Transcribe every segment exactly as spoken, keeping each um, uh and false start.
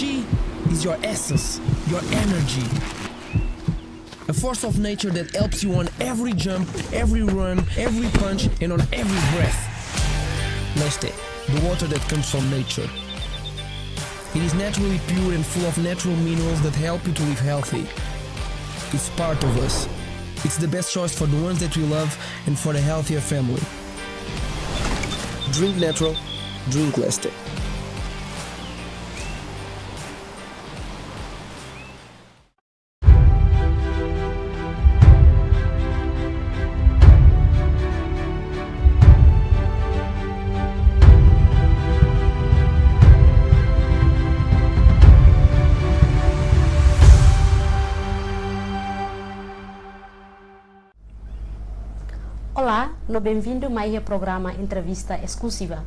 She is your essence, your energy. A force of nature that helps you on every jump, every run, every punch, and on every breath. Leste, the water that comes from nature. It is naturally pure and full of natural minerals that help you to live healthy. It's part of us. It's the best choice for the ones that we love and for a healthier family. Drink natural, drink Leste. Olá, no benvindu mai iha programa entrevista eskluziva.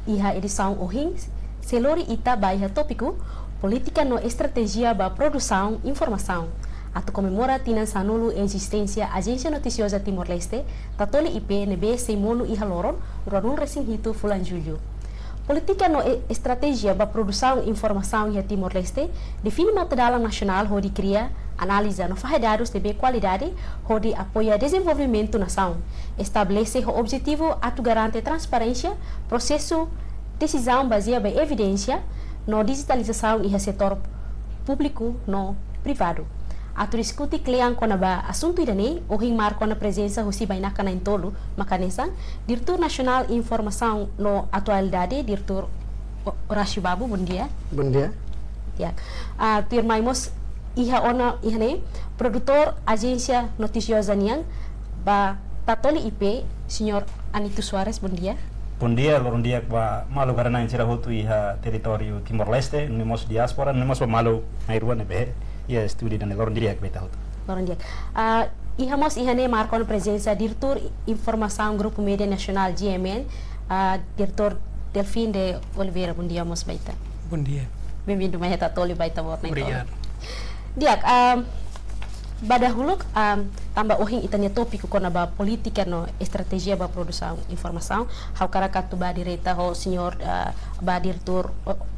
Iha edisaun ohin, sei lori ita ba iha tópiku Polítika no Estratéjia ba Produsaun Informasaun. Atu komemora tinan sanulu ezisténsia Ajénsia Notisioza Timor-Leste, Tatoli I P, ne'ebé sei monu iha loron ruanulu-resin-hitu fulan Jullu. Polítika no e-, estratéjia ba produsaun informasaun iha Timor-Leste define matadalan nasionál hodi kria, analiza no fahe dadus ne'ebé kualidade hodi apoia dezenvolvimentu nasaun. Estabelese ho objetivu atu garante transparénsia, prosesu desizaun bazeia ba evidénsia no dijitalizasaun iha setór públiku no privadu. Atu diskute kle'an kona-ba asuntu ida-ne'e, ohin marka ona prezensa husi bainaka na'in-tolu, maka hanesan Diretór Nasionál Informasaun no Atualidade, Diretór O-, Horácio Babo, bondia. Bondia. Ya. Ah, tuirmai mós iha ona iha ne'e, produtór Ajénsia Notisioza nian ba Tatoli I P, Señór Anito Soares, bondia. Bondia, loron di'ak ba maluk rona-na'in sira hotu iha territóriu Timor-Leste, no mós diáspora, no mós ba maluk na'in-rua ne'ebé iha estúdiu ida-ne'e, loron di'ak ba ita hotu. Loron di'ak. Ah, iha mós iha ne'e marka ona prezensa Diretór Informasaun Grupu Média Nasionál, G M N, ah, Diretór Delfim de Oliveira, bondia mós ba ita. Bondia. Benvindu mai iha Tatoli ba ita-boot na'in-tolu. Obrigadu. Di'ak, ah, ba dahuluk, ah, tanba ohin ita-nia tópiku kona-ba polítika no estratéjia ba produsaun informasaun, ha'u hakarak atu bá direta ho señór, ah, ba Diretór O-,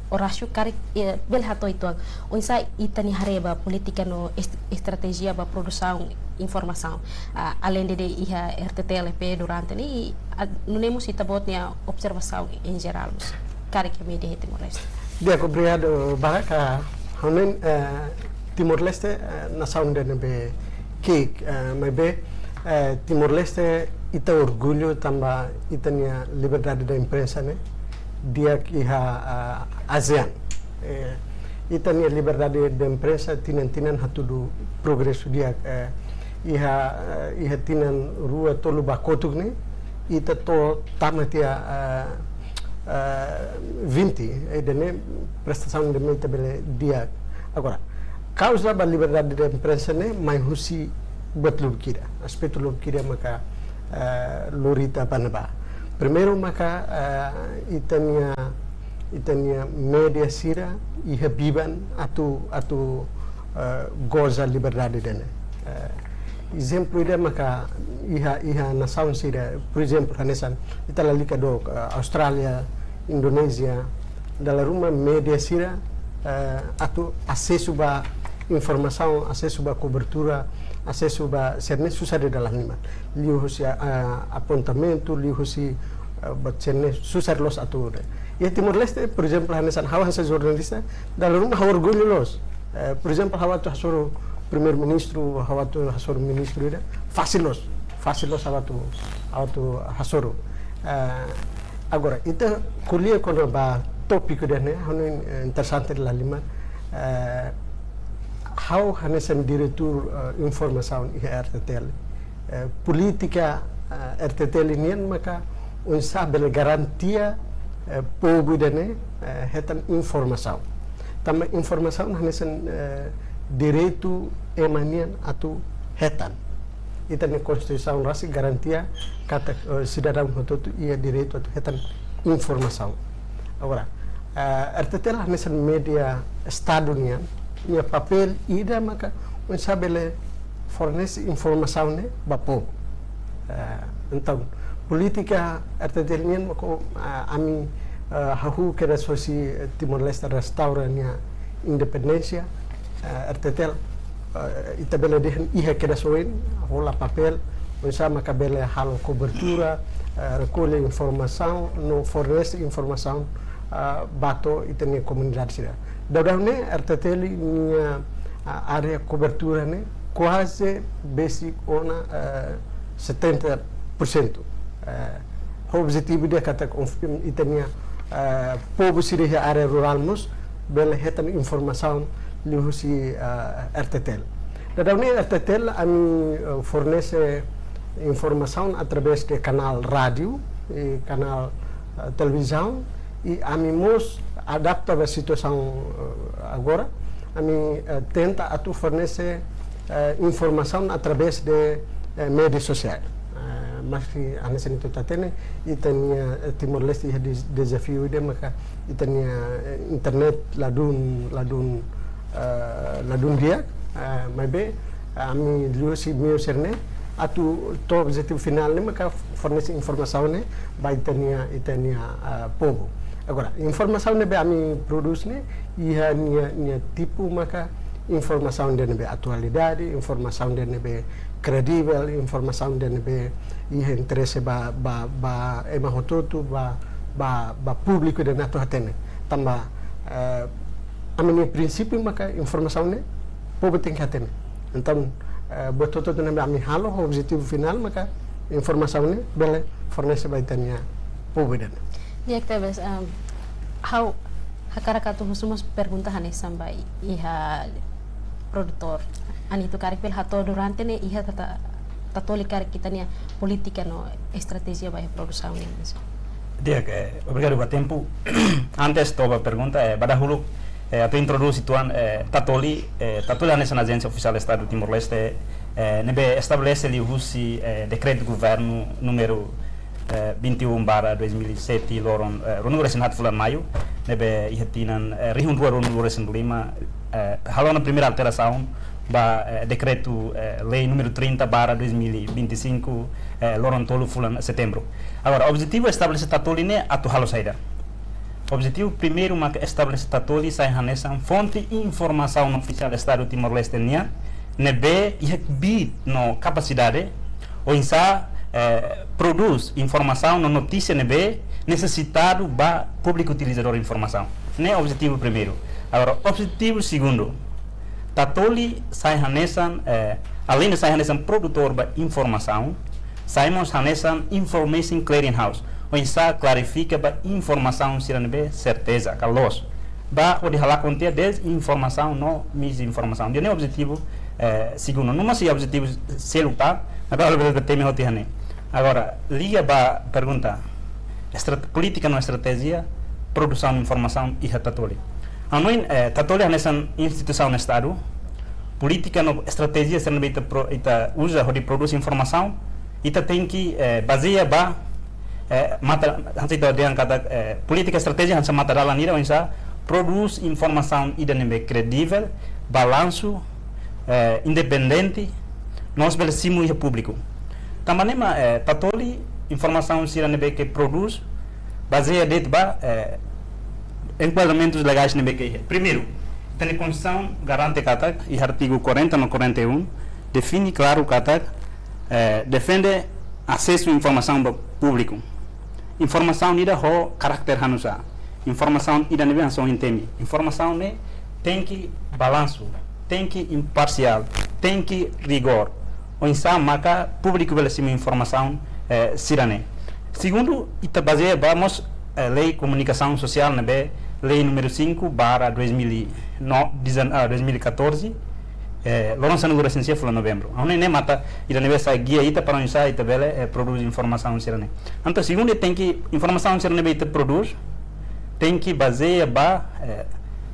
Horácio, karik, eh, bele hato'o uitoan oinsá ita-nia haree ba polítika no est-, estratéjia ba produsaun informasaun. Ah, alende de iha R T T L P durante ne'e, ah, nune'e mós ita-boot nia observasaun em geral mós. Karik iha média iha Timor-Leste. Di'ak, obrigadu barak. Ha'u hanoin, eh, Timor-Leste, eh, nasaun ida ne'ebé ki'ik, eh, maibé, eh, Timor-Leste ita orgullu tanba ita-nia liberdade de imprensa ne'e di'ak iha, eh, ASEAN. Eh, ita-nia liberdade de imprensa tinan-tinan hatudu progresu di'ak, eh, iha, eh, iha tinan rua tolu ba kotuk ne'e, ita to'o tama tiha, eh, eh, vinte, eh, ida-ne'e prestasaun ida ne'ebé ita bele di'ak. Agora, kauza ba liberdade de imprensa ne'e mai husi buat lubuk ida, aspetu lubuk ida maka, eh, lori ita ba ne'ebá. Primeiru maka, eh, ita-nia, ita-nia média sira iha biban atu, atu, eh, goza liberdade ida-ne'e. Eh, ezemplu ida maka iha, iha nasaun sira, por ezemplu, hanesan ita lalika dook, eh, Austrália, Indonézia, dala ruma média sira, eh, atu asesu ba informasaun, asesu ba kobertura, asesu ba sira-ne'e susar ida dalan liman. Liuhusi, eh, apontamentu, liuhusi, eh, ba sira-ne'e susar loos atu. Iha Timor-Leste, por ezemplu, hanesan ha'u hanesan jornalista, dala ruma ha'u orgullu loos. Eh, por ezemplu, ha'u atu hasoru primeiru-ministru, ha'u atu hasoru ministru ida, fasil loos, fasil loos ha'u atu, ha'u atu hasoru. Eh, agora, ita ko'alia kona-ba tópiku ida-ne'e, ha'u hanoin, eh, interesante dala liman. Eh, ha'u hanesan diretór, eh, informasaun iha R T T L. Eh, polítika, eh, R T T L nian maka oinsá bele garantia, eh, povu ida-ne'e, eh, hetan informasaun. Tanba informasaun hanesan, eh, direitu ema nian atu hetan. Ita-nia Konstituisaun rasik garantia katak, eh, sidadaun hotu-hotu iha direitu atu hetan informasaun. Agora, eh, R T T L hanesan média Estadu nian, nia papél ida maka oinsá bele fornese informasaun ne'e ba povu. Eh, entaun, polítika R T T L nian maka, eh, ami eh, hahú kedas hosi, eh, Timor-Leste restaura nia independénsia, eh, R T T L, eh, ita bele dehan iha kedas oin, hola papél, oinsá maka bele halo kobertura, eh, rekolla informasaun, no fornese informasaun, ah, ba to'o ita-nia komunidade sira. Daudaun ne'e R T T L nia, ah, área kobertura ne'e kuaze besik ona, eh, setenta por cento. Eh, objetivu ida katak konf-, ita-nia, eh, povu sira iha área rurál mós bele hetan informasaun liuhusi, eh, R T T L. Daudaun ne'e R T T L ami, eh, fornese informasaun através de kanál rádiu, eh, kanál, eh, televizaun, i ami mós adapta ba situasaun, eh, agora, ami, eh, tenta atu fornese, eh, informasaun através de, eh, média sosiál. Eh, maski hanesan ita hatene, ita-nia, eh, Timor-Leste iha des-, dezafiu ida maka ita-nia, eh, internet ladún, ladún, eh, ladún di'ak, eh, maibé, eh, ami liuhusi meiu sira-ne'e, atu to'o objetivu finál ne'e maka fornese informasaun ne'e ba ita-nia, ita-nia, ah, povu. Agora, informasaun ne'ebé ami prodús ne'e, iha nia, nia tipu maka informasaun ida ne'ebé atualidade, informasaun ida ne'ebé kredivel, informasaun ida ne'ebé iha interese ba, ba, ba ema hotu-hotu, ba, ba, ba públiku ida ne'e atu hatene. Tanba, eh, ami-nia prinsípiu maka informasaun ne'e povu tenke hatene. Entaun, eh, buat hotu-hotu ne'ebé ami halo, objetivu finál maka informasaun ne'e bele fornese ba ita-nia povu ida ne'e. Di'ak tebes, em, ha'u hakarak atu husu mós pergunta hanesan ba iha produtór. Anitu karik bele hato'o durante ne'e iha Tata-, Tatoli karik ita-nia polítika no estratéjia ba iha produsaun ne'e. Di'ak, eh, obrigadu ba tempu. Antes to'o ba pergunta, eh, ba dahuluk, eh, atu introdús uitoan, eh, Tatoli, eh, Tatoli hanesan ajénsia ofisiál Estadu Timor-Leste, eh, ne'ebé estabelese liuhusi, eh, dekretu governu númeru, eh, vinte e um barra dois mil e sete, loron, eh, ruanulu-resin-haat fulan Maiu, ne'ebé iha tinan, eh, rihun rua ruanulu-resin-lima, eh, halo ona primeira alterasaun ba, eh, dekretu, eh, lei númeru trinta barra dois mil e vinte e cinco, eh, loron tolu fulan Setembru. Agora, objetivu estabelese Tatoli ne'e atu halo saida? Objetivu primeiru maka estabelese Tatoli sai hanesan fonte informasaun ofisiál Estadu Timor-Leste nian, ne'ebé iha kbiit no kapasidade oinsá, eh, prodús informasaun no notísia ne'ebé nesesitadu ba públiku utilizadór informasaun. Ne'e objetivu primeiru. Agora, objetivu segundu, Tatoli sai hanesan, eh, além de sai hanesan produtór ba informasaun, sai mós hanesan information clearing house, oinsá klarifika ba informasaun sira ne'ebé serteza ka loos, ba hodi halakon tiha dezinformasaun no mizinformasaun. Ida-ne'e objetivu, eh, segundu. No mós iha objetivu seluk tan, maibé ha'u labele bá temi hotu iha ne'e. Agora, liga ba pergunta, estrat-, polítika no estratéjia produsaun informasaun iha Tatoli. Hanoin, eh, Tatoli hanesan instituisaun Estadu, polítika no estratéjia sira ne'ebé ita pro-, ita uza hodi prodús informasaun, ita tenke, eh, bazeia ba, eh, mata, hanesan ita dehan katak, eh, polítika estratéjia hanesan matadalan ida oinsá prodús informasaun ida ne'ebé kredivel, balansu, eh, independente, no mós bele simu iha públiku. Tanba ne'e mak, eh, Tatoli informasaun sira ne'ebé ke prodús bazeia de'it ba, eh, enkuadramentus legais ne'ebé ke iha. Primeiru, ita-nia Konstituisaun garante katak, iha artigu quarenta no quarenta e um, define klaru katak, eh, defende asesu informasaun ba públiku. Informasaun ida ho karáter hanusá. Informasaun ida ne'ebé hanesan ohin temi. Informasaun ne'e tenke balansu, tenke imparsiál, tenke rigór. Oinsá maka públiku bele simu informasaun, eh, sira-ne'e. Segundu, ita bazeia ba mós, eh, lei komunikasaun sosiál ne'ebé lei númeru cinco barra dois mil e nove, dezan-, ah, dois mil e catorze, eh, loron sanulu-resin-sia fulan Novembru. Ha'u hanoin ne'e mata ida ne'ebé sai gia ita para oinsá ita bele, eh, prodús informasaun sira-ne'e. Entaun, segundu tenke informasaun sira ne'ebé ita prodús, tenke bazeia ba, eh,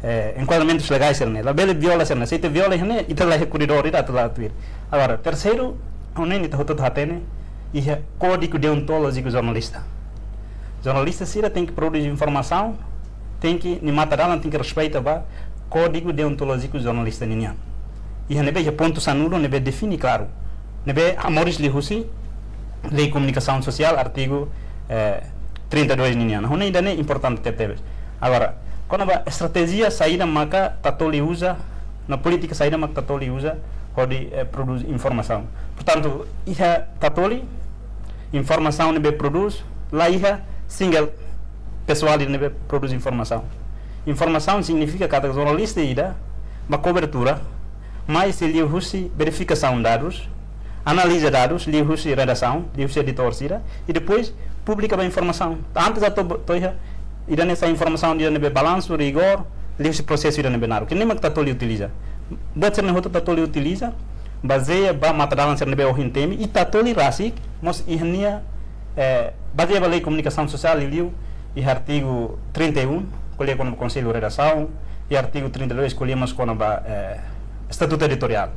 eh, enkuadramentus legais sira-ne'e. Labele viola sira-ne'e. Se ita viola iha ne'e, ita laiha korredór ida atu la tuir. Agora, terseiru, ha'u hanoin ita hotu-hotu hatene, iha kódigu deontolójiku jornalista. Jornalista sira tenke prodús informasaun, tenke, nia matadalan tenke respeita ba kódigu deontolójiku jornalista ninian. Iha ne'ebé iha pontu sanulu ne'ebé define klaru. Ne'ebé hamoris liuhusi lei komunikasaun sosiál, artigu, eh, trinta e dois ninian. Ha'u hanoin ida-ne'e importante tebetebes. Agora, kona-ba estratéjia saida maka Tatoli uza, no polítika saida maka Tatoli uza hodi, eh, prodús informasaun. Portantu, iha Tatoli, informasaun ne'ebé prodús, la iha single pesoál ne'ebé prodús informasaun. Informasaun signifika katak jornalista ida ba kobertura, mai liuhusi verifikasaun dadus, analiza dadus liuhusi redasaun, liuhusi editór sira, i depois publika ba informasaun. Antes atu to'o iha, ida-ne'e sai informasaun ida ne'ebé balansu, rigór, liuhusi prosesu ida ne'ebé naruk. Ne'e mak Tatoli utiliza. Buat sira-ne'e hotu Tatoli utiliza, bazeia ba matadalan sira ne'ebé ohin temi, i Tatoli rasik mós iha nia, eh, bazeia ba lei komunikasaun sosiál, liuliu iha artigu trinta e um, ko'alia kona-ba konsellu redasaun, i artigu trinta e dois, ko'alia mós kona-ba, eh, estatutu editoriál.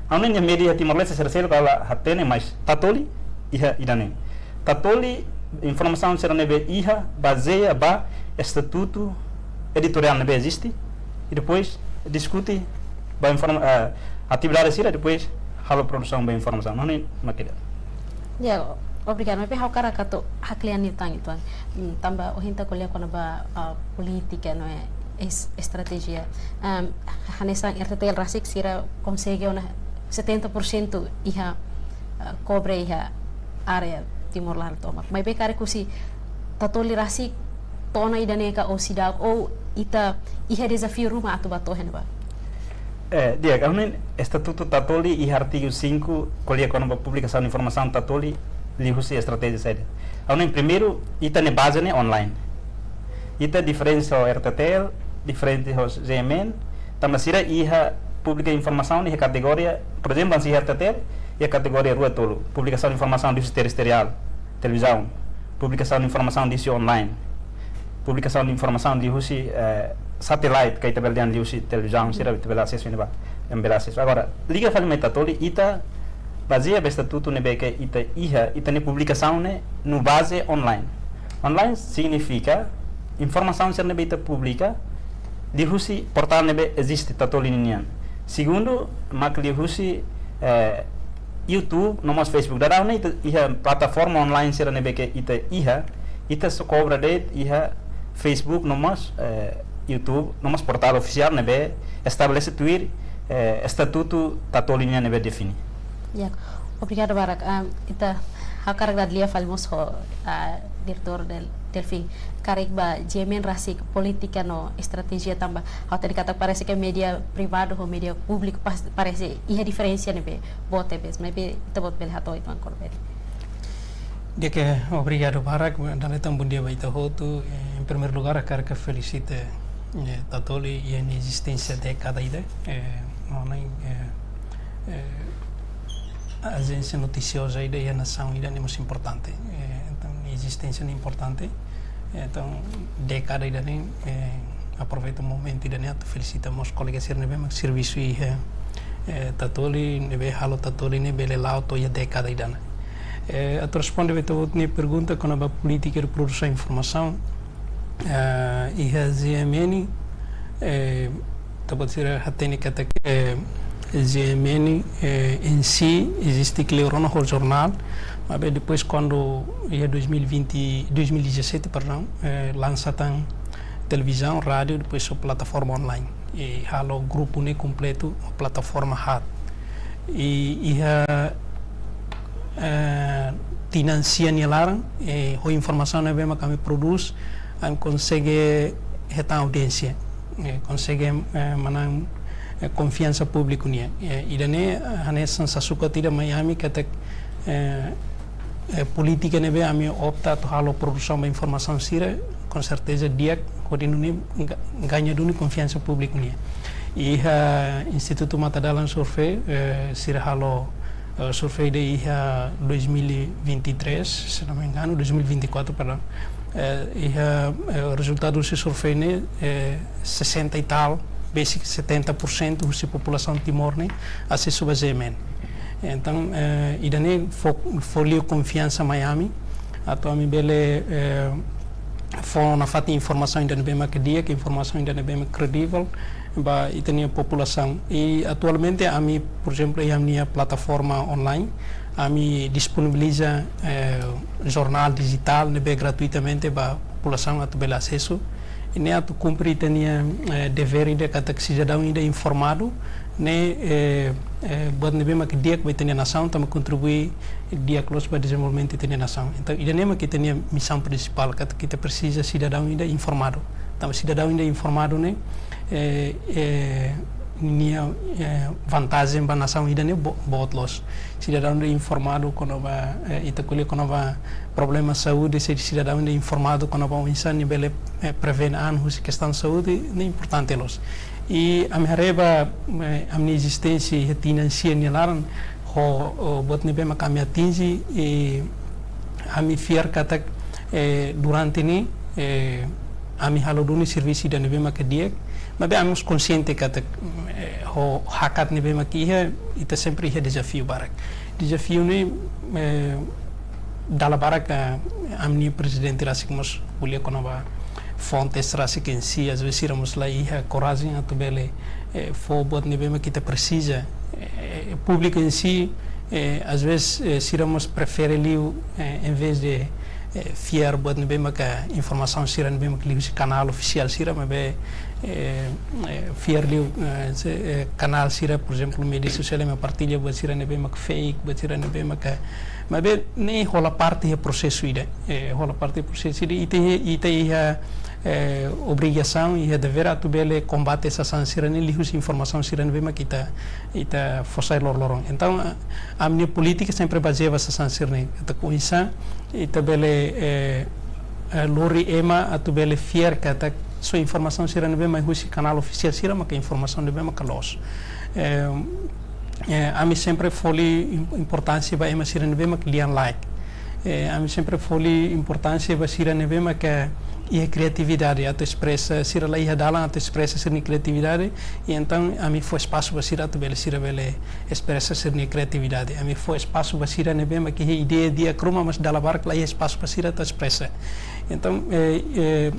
Ha'u hanoin média Timor-Leste sira seluk la hatene, mas Tatoli iha ida-ne'e. Tatoli, informasaun sira ne'ebé iha bazeia ba estatutu editoriál ne'ebé eziste, i depois diskute ba informa-, eh, atividade sira, depois halo produsaun ba informasaun. Ha'u hanoin mak ida. Ya, obrigadu. Maibé ha'u hakarak atu haklean liután uitoan. Hmm, tanba ohin ita ko'alia kona-ba, ah, polítika no es-, estratéjia. Am, hanesan R T T L rasik sira konsege ona setenta por cento iha, ah, kobre iha área Timor laran tomak. Maibé karik husi Tatoli rasik to'o ona ida-ne'e ka osidau, ou ita iha dezafiu ruma atu ba to'o iha ne'ebá? Eh, di'ak, ha'u hanoin estatutu Tatoli iha artigu cinco, ko'alia kona-ba publikasaun informasaun Tatoli liuhusi estratéjia saida. Ha'u hanoin primeiru, ita-nia baze ne'e online. Ita diferente ho R T T L, diferente ho G M N, tanba sira iha publika informasaun iha kategoria, por ezemplu, se iha R T T L, iha kategoria rua tolu, publikasaun informasaun liuhusi terrestriál, televizaun, publikasaun informasaun liuhusi online, publikasaun informasaun liuhusi, eh, satellite, ka ita bele dehan liuhusi televizaun, sira ita bele asesu iha ne'ebá, ema bele asesu. Agora, liga fali mai Tatoli, ita bazeia ba estatutu ne'ebé ke ita iha, ita-nia publikasaun ne'e no baze online. Online signifika informasaun sira ne'ebé ita publika liuhusi portál ne'ebé eziste Tatoli ninian. Segundu, mak liuhusi, eh, YouTube, no mós Facebook. Daudaun ne'e ita iha plataforma online sira ne'ebé ke ita iha, ita só kobra de'it iha Facebook, no mós, eh, YouTube, no mós portál ofisiál ne'ebé estabelese tuir, eh, estatutu Tatoli nian ne'ebé define. Ya, obrigadu barak. Ah, ita, ha'u hakarak dada lia fali mós ho, ah, diretór Del-, Delfim. Karik ba G M N rasik polítika no estratéjia tanba ha'u hatene katak parese ke média privadu ho média públiku pas-, parese iha diferensa ne'ebé boot tebes, maibé ita-boot bele hato'o uitoan kona-ba ne'e. Di'ak, obrigadu barak, dala ida tan bondia ba ita hotu. Eh, em primeiro lugar, hakarak felisita, eh, Tatoli iha nia ezisténsia dékada ida. Eh, ha'u hanoin, eh, eh, ajénsia notisioza ida iha nasaun ida ne'e mós importante. Eh, entaun, nia ezisténsia ne'e importante. Entaun, dékada ida-ne'e, eh, aproveita momentu ida-ne'e atu felisita mós kolega sira ne'ebé mak servisu iha, eh, Tatoli, ne'ebé halo Tatoli ne'e bele la'o to'o iha dékada ida-ne'e. Eh, atu responde ba ita-boot nia pergunta kona-ba polítika de produsaun informasaun, eh, iha G M N, eh, ita-boot sira hatene katak, eh, G M N, eh, em si, eziste kleur ona ho jornál, maibé depois kuandu iha dois mil e vinte, dois mil e dezassete, perdão, eh, lansa tan televizaun, rádiu, depois só plataforma online. I halo grupu ne'e kompletu, plataforma haat. I iha, eh, tinan sia nia laran, eh, ho informasaun ne'ebé mak ami prodús, ami konsege hetan audiénsia, eh, konsege, eh, manán, eh, konfiansa públiku nian. Eh, ida-ne'e, eh, hanesan sasukat ida mai ami katak, eh, eh, polítika ne'ebé ami opta atu halo produsaun ba informasaun sira, com certeza di'ak, hodi nune'e ga-, gaña duni konfiansa públiku nian. Iha Institutu Matadalan Survey, eh, sira halo, eh, survey ida iha dois mil e vinte e três, se não me engano, dois mil e vinte e quatro, perdão. Eh, iha, eh, rezultadu husi survey ne'e, eh, sessenta e tal, besik setenta por cento husi populasaun Timor ne'e asesu ba G M N. Entaun, eh, ida-ne'e fó, fó liu konfiansa mai ami, atu ami bele, eh, fó nafatin informasaun ida ne'ebé mak di'ak, informasaun ida ne'ebé mak kredivel ba ita-nia populasaun. I atualmente ami, por ezemplu, iha ami-nia plataforma online, ami disponibiliza, eh, jornál dijitál ne'ebé gratuitamente ba populasaun atu bele asesu. I ne'e atu kumpre ita-nia, eh, devér ida katak sidadaun ida informadu ne'e, eh, eh, buat ne'ebé mak di'ak ba ita-nia nasaun, tanba kontribui di'ak loos ba dezenvolvimentu ita-nia nasaun. Entaun, ida-ne'e mak ita-nia misaun prinsipál, katak ita presiza sidadaun ida informadu. Tanba sidadaun ida informadu ne'e, eh, eh, nia, eh, vantajen ba nasaun ida ne'e bo-, boot loos. Sidadaun ida informadu kona-ba, eh, ita ko'alia kona-ba problema saúde, se sidadaun ida informadu kona-ba oinsá nia bele, eh, prevene an husi kestaun saúde, ne'e importante loos. I ami haree ba, eh, ami-nia ezisténsia iha tinan sia nia laran, ho, ho buat ne'ebé mak ami atinje, i ami fiar katak, eh, durante ne'e, eh, ami halo duni servisu ida ne'ebé mak di'ak, maibé ami mós konsiente katak, eh, ho hakat ne'ebé mak iha, ita sempre iha dezafiu barak. Dezafiu ne'e, eh, dala barak, eh, ami-nia prezidente rasik mós ko'alia kona-ba fontes rasik en si, às vezes sira mós la iha korajen atu bele, eh, fó buat ne'ebé mak ita presiza. Eh, públiku en si, eh, às vezes, eh, sira mós prefere liu, eh, em vez de, eh, fiar buat ne'ebé maka informasaun sira ne'ebé mak liu husi kanál ofisiál sira, maibé, eh, eh, fiar liu, eh, se, eh, kanál sira, por ezemplu, média sosiál ema partilla buat sira ne'ebé mak fake, buat sira ne'ebé maka, maibé ne'e hola parte iha prosesu ida, eh, hola parte prosesu ida, ita, ita iha, eh, obrigasaun, iha devér atu bele kombate sasán sira-ne'e liuhusi informasaun sira ne'ebé mak ita, ita fó sai loroloron. Entaun, a, ami-nia polítika sempre bazeia ba sasán sira-ne'e. Ita oinsá, ita bele, eh, eh, lori ema atu bele fiar katak só informasaun sira ne'ebé mai husi kanál ofisiál sira maka informasaun ne'ebé maka loos. Eh, eh, ami sempre fó liu im-, importánsia ba ema sira ne'ebé mak lian-laek. Eh, ami sempre fó liu importánsia ba sira ne'ebé maka iha kriatividade atu espresa, sira la iha dalan atu espresa sira-nia kriatividade, i entaun ami fó espasu ba sira atu bele, sira bele espresa sira-nia kriatividade. Ami fó espasu ba sira ne'ebé mak iha ideia di'ak ruma, mas dala barak la iha espasu ba sira atu espresa. Entaun, eh, eh,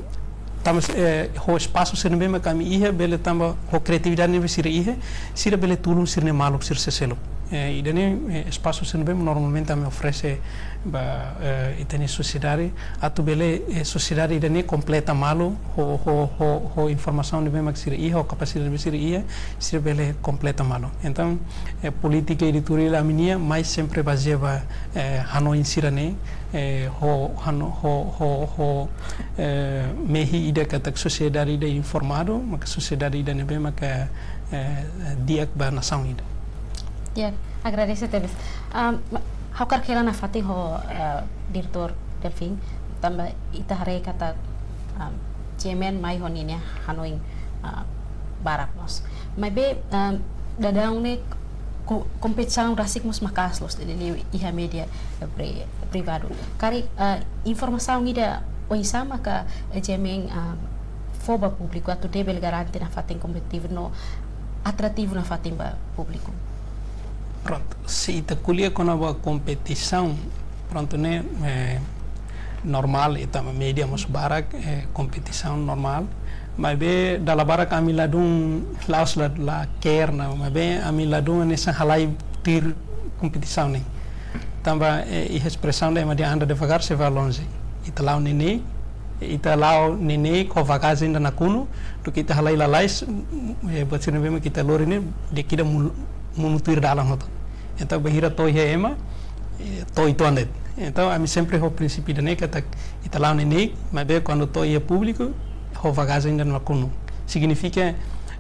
tanba, eh, ho espasu sira ne'ebé mak ami iha, bele tanba ho kriatividade ne'ebé sira iha, sira bele tulun sira-nia maluk sira seseluk. Eh, ida-ne'e, eh, espasu sira ne'ebé normalmente ami oferese ba, eh, ita-nia sosiedade, atu bele, eh, sosiedade ida-ne'e kompleta malu, ho, ho, ho, ho informasaun ne'ebé mak sira iha, ho kapasidade ne'ebé sira iha, sira bele kompleta malu. Entaun, eh, polítika editoriál ami-nian, mai sempre bazeia ba, eh, hanoin sira-ne'e, eh, ho, hano-, ho, ho, ho, eh, mehi ida katak sosiedade ida informadu, maka sosiedade ida ne'ebé maka, eh, di'ak ba nasaun ida. Ya, agradese tebes. Am, ma-, ha'u hakarak hela nafatin ho, eh, Diretór Delfim, tanba ita haree katak, am, G M N mai ho ninia hanoin, ah, barak mós. Maibé, am, daudaun ne'e ko-, kompetisaun rasik mós maka'as loos liuliu iha média, eh, pri-, privadu. Karik, eh, informasaun ida oinsá maka, eh, G M N, ah, fó ba públiku atu nune'e bele garante nafatin kompetitivu no atrativu nafatin ba públiku. Prontu, se ita ko'alia kona-ba kompetisaun, prontu ne'e, eh, normál, ita média mós barak, eh, kompetisaun normál. Maibé dala barak ami ladún la'ós la, la care ona, maibé ami ladún hanesan halai tuir kompetisaun ne'e. Tanba, eh, iha espresaun ida ema dehan anda devagar, se vai longe. Ita la'o neineik, ita la'o neineik ho vagajen ida nakonu, duké ita halai lalais, eh, buat sira ne'ebé mak ita lori ne'e, di'ak ida monu, monu tuir dalan hotu. Entaun, bainhira to'o iha ema, eh, to'o uitoan de'it. Entaun, ami sempre ho prinsípiu ida-ne'e katak ita la'o neineik, maibé kuandu to'o iha públiku, ho vagajen ida nakonu. Signifika,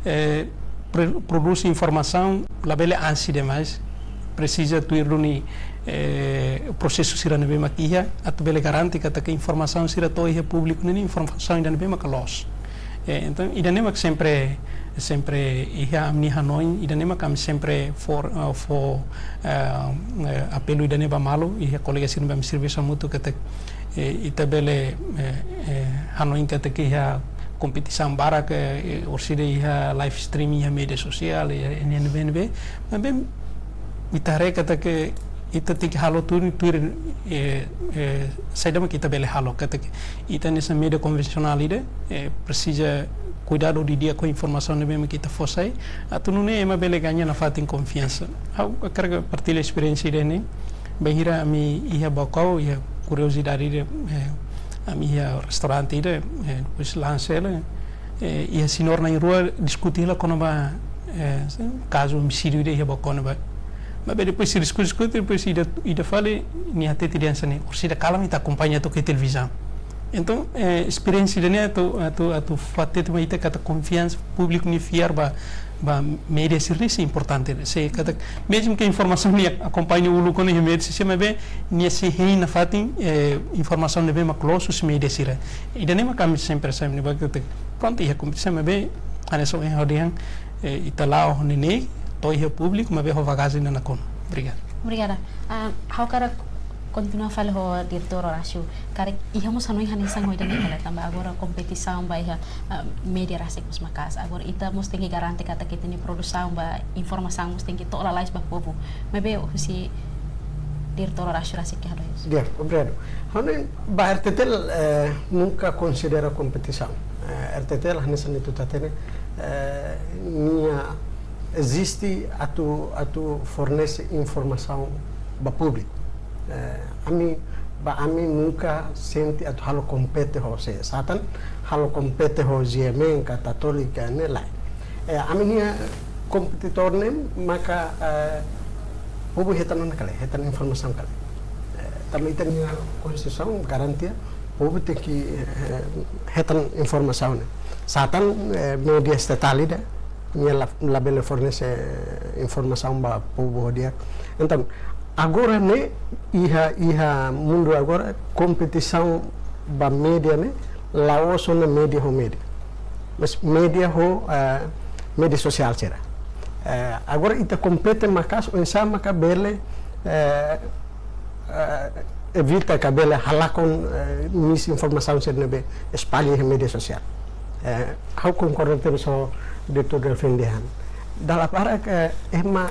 eh, pre-, prodús informasaun labele ansi demais, presiza tuir duni, eh, prosesu sira ne'ebé mak iha, atu bele garante katak informasaun sira to'o iha públiku ne'e informasaun ida ne'ebé mak loos. Eh, entaun, ida-ne'e mak sempre, sempre iha ami-nia hanoin, ida-ne'e mak ami sempre fó, eh, fó, eh, eh, apelu ida-ne'e ba malu, iha kolega sira ne'ebé ami servisu hamutuk katak, eh, ita bele, eh, eh, hanoin katak iha kompetisaun barak, eh, eh, orsida iha live stream iha média sosiál, iha N N B, N B, maibé ita haree katak ita tenke halo tuir, tuir, eh, eh, saida mak ita bele halo, katak ita hanesan média konvensionál ida, eh, presiza kuidadu didi'ak ho informasaun ne'ebé mak ita fó sai, atu nune'e ema bele gaña nafatin konfiansa. Ha'u hakarak partilla esperiénsia ida-ne'e, bainhira ami iha Baucau, iha kuriozidade ida, eh, ami iha restaurante ida, eh, depois lansa hela, eh, iha señór na'in-rua diskute hela kona-ba, eh, kazu omisídiu ida iha Baucau ne'ebá. Maibé depois sei diskute, diskute, depois ida, ida fali nia hatete dehan hanesan ne'e, orsida kalan ita akompaña to'o iha televizaun. Entaun, eh, esperiénsia ida-ne'e atu, atu, atu fó hatete mai ita katak konfiansa públiku nia fiar ba, ba média sira-ne'e sei importante. Sei katak, mezmu ke informasaun nia akompaña uluk ona iha média sira, maibé nia sei hein nafatin, eh, informasaun ne'ebé mak loos husi média sira. Ida-ne'e mak ami sempre sai ne'ebá katak, prontu, iha kompetisaun, maibé hanesan ohin ha'u dehan, eh, ita la'o ho neineik, to'o iha públiku, maibé ho bagagem ida nakonu. Obrigadu. Obrigada. Ah, ha'u hakarak kontinua fali ho Diretór Horácio. Karik iha mós hanoin hanesan ho ida-ne'e ka lae, tanba agora kompetisaun ba iha, ah, média rasik mós maka'as. Agora ita mós tenke garante katak ita-nia produsaun ba informasaun mós tenke to'o lalais ba povu. Maibé husi Diretór Horácio rasik ke halo isso. Di'ak, obrigadu. Ha'u hanoin ba R T T L, eh, nunka konsidera kompetisaun. Eh, R T T L hanesan ita hatene, eh, nia eziste atu, atu fornese informasaun ba públiku. Eh, ami, ba ami nunka sente atu halo kompete ho sé, sá tan halo kompete ho G M N ka Tatoli ka ne'e lae. Eh, ami-nia kompetitór ne'e maka, eh, povu hetan ona ka lae, hetan informasaun ka lae. Eh, tanba ita-nia Konstituisaun garante povu tenke, eh, hetan informasaun ne'e. Sá tan, eh, média estatál ida, nia la, labele fornese, eh, informasaun ba povu ho di'ak. Entaun, agora ne'e, iha, iha mundu agora, kompetisaun ba média ne'e, la'ós ona média ho média. Mas média ho, eh, média sosiál sira. Eh, agora ita kompete maka'as, oinsá maka bele, eh, eh, evita ka bele halakon, eh, misinformasaun sira ne'ebé espalla iha média sosiál. Eh, ha'u konkorda tebes ho Diretór Delfim dehan. Dala barak, eh, ema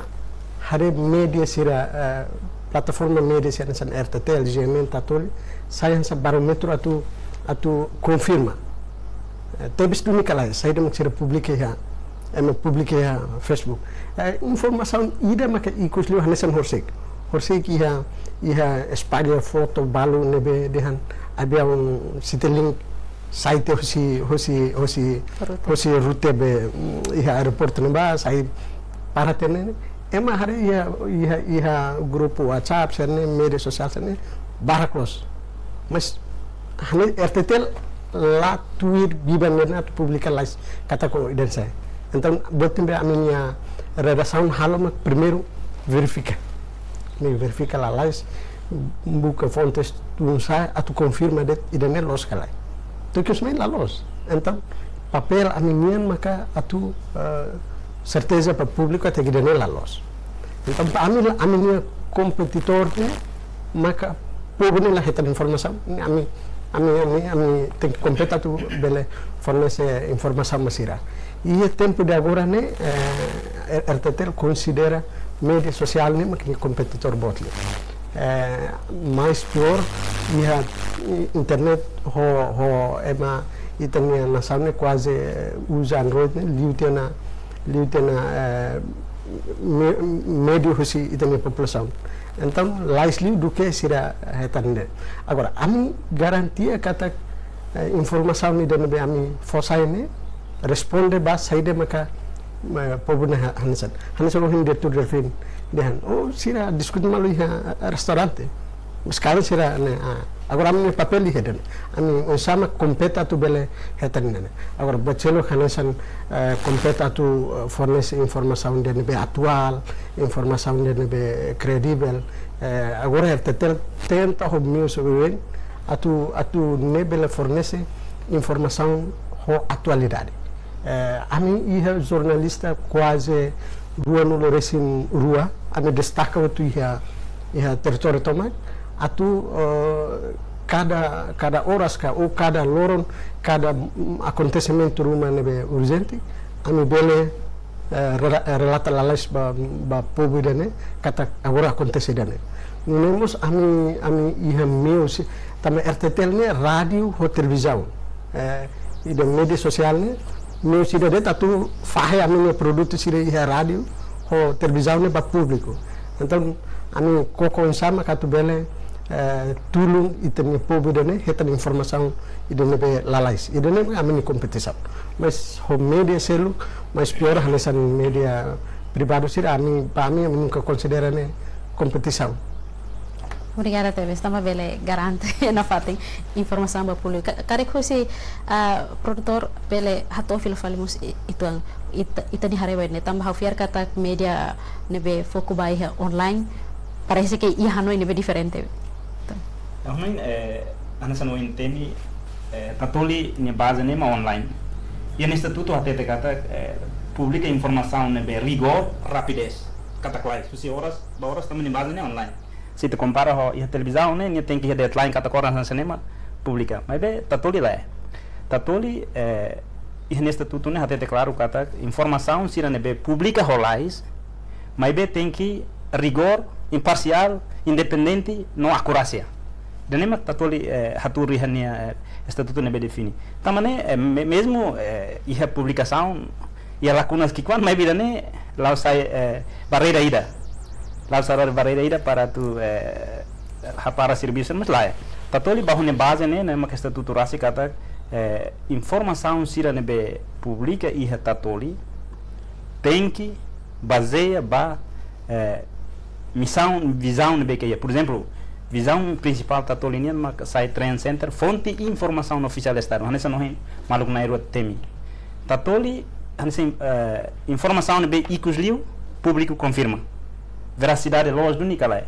haree média sira, eh, plataforma média sira hanesan R T T L, G M N, Tatoli, sai hanesan barómetru atu, atu konfirma. Eh, tebes duni ka lae, saida mak sira publika iha, ema publika iha Facebook. Eh, informasaun ida maka ikus liu hanesan horisehik. Horisehik iha, iha espalla foto balu ne'ebé dehan aviaun Citilink sai tiha husi, husi, husi, Rute. Husi rute be, mm, iha aeroportu ne'ebá, sai para tiha ne'e. Ema haree iha, iha, iha grupu WhatsApp sira-ne'e, média sosiál sira-ne'e, barak loos. Mas, hanesan R T T L la tuir biban ne'e atu publika lalais katak ho ida-ne'e sai. Entaun, buat ne'ebé ami-nia redasaun halo mak primeiru verifika. Ami verifika lalais, buka fontes tun-sa'e atu konfirma de'it ida-ne'e loos ka lae. Tuir ke husi mai la loos. Entaun, papél ami-nian maka atu, eh, serteza ba públiku katak ida-ne'e la loos. Entaun, ba ami la, ami-nia kompetitór ne'e maka povu ne'e la hetan informasaun, ne'e ami, ami, ami, ami tenke kompete atu bele fornese informasaun ba sira. Iha tempu de agora ne'e, eh, R T T L konsidera média sosiál ne'e mak nia kompetitór boot liu. Eh, mais piór, iha internet ho, ho ema ita-nia nasaun ne'e kuaze, eh, uza Android ne'e, liu tiha ona, liu tiha ona, eh, me-, médiu husi ita-nia populasaun. Entaun, lalais liu duké sira hetan de'it. Agora, ami garantia katak, eh, informasaun ida ne'ebé ami fó sai ne'e responde ba saida maka, eh, povu ne'e ha-, hanesan. Hanesan ohin Diretór Delfim dehan, oh, sira diskute malu iha restaurante. Mas karik sira ne'e, ah, agora ami-nia papél iha ne'e. Ami oinsá mak kompete atu bele hetan ne'e. Agora buat seluk hanesan, eh, kompete atu, eh, fornese informasaun ida ne'ebé atuál, informasaun ida ne'ebé kredivel. Eh, agora R T T L tenta ho meius oioin atu, atu nune'e bele fornese informasaun ho atualidade. Eh, ami iha jornalista kuaze ruanulu-resin-rua, ami destaka hotu iha, iha territóriu tomak, atu, eh, kada, kada oras ka, ou kada loron, kada, mm, akontesimentu ruma ne'ebé urjente, ami bele, eh, rela-, eh, relata lalais ba, ba povu ida-ne'e, katak agora akontese ida-ne'e. Nune'e mós ami, ami iha meius, tanba R T T L ne'e rádiu ho televizaun. Eh, ida média sosiál ne'e, meius ida de'it atu fahe ami-nia produtu sira iha rádiu ho televizaun ne'e ba públiku. Entaun, ami koko oinsá mak atu bele, eh, tulun ita-nia povu ida-ne'e hetan informasaun ida ne'ebé lalais. Ida-ne'e ami-nia kompetisaun. Mas ho média seluk, mais pior hanesan média privadu sira, ami, ba ami, ami nunka konsidera ne'e kompetisaun. Obrigada tebes, tanba bele garante nafatin informasaun ba públiku. Ka-, karik husi, ah, produtór bele hato'o fila fali mós i-, uitoan, ita, ita-nia haree ba ne'e, tanba ha'u fiar katak média ne'ebé foku ba iha online, parese ke iha hanoin ne'ebé diferente. Hanoin, eh, hanesan ohin temi, eh, Tatoli nia baze ne'e mak online. Iha nia estatutu hatete katak, eh, publika informasaun ne'ebé rigór, rapidez. Katak lalais, husi oras ba oras tanba nia baze ne'e online. Se ita kompara ho iha televizaun ne'e, nia tenke iha deadline katak oras hanesan ne'e mak publika. Maibé Tatoli lae. Tatoli, eh, iha nia estatutu ne'e hatete klaru katak informasaun sira ne'ebé publika ho lalais, maibé tenke rigór, imparsiál, independente, no akurásia. Ida-ne'e mak Tatoli, eh, hatuur iha nia, eh, estatutu ne'ebé define. Tanba ne'e, eh, me-, mezmu, eh, iha publikasaun, iha lakunas ki'ikoan, maibé ida-ne'e la'ós sai, eh, barreira ida. La'ós sai barreira ida para atu, eh, hapara servisu, mas lae. Tatoli ba ha'u-nia baze ne'e, ne'e mak estatutu rasik katak, eh, informasaun sira ne'ebé publika iha Tatoli tenke bazeia ba, eh, misaun, vizaun ne'ebé ke iha. Por ezemplu, vizaun prinsipál Tatoli nian mak sai Trend Center, fonte informasaun ofisiál Estadu. Hanesan ohin maluk na'in-rua temi. Tatoli, hanesan, eh, informasaun ne'ebé ikus liu, públiku konfirma. Verasidade loos duni ka lae.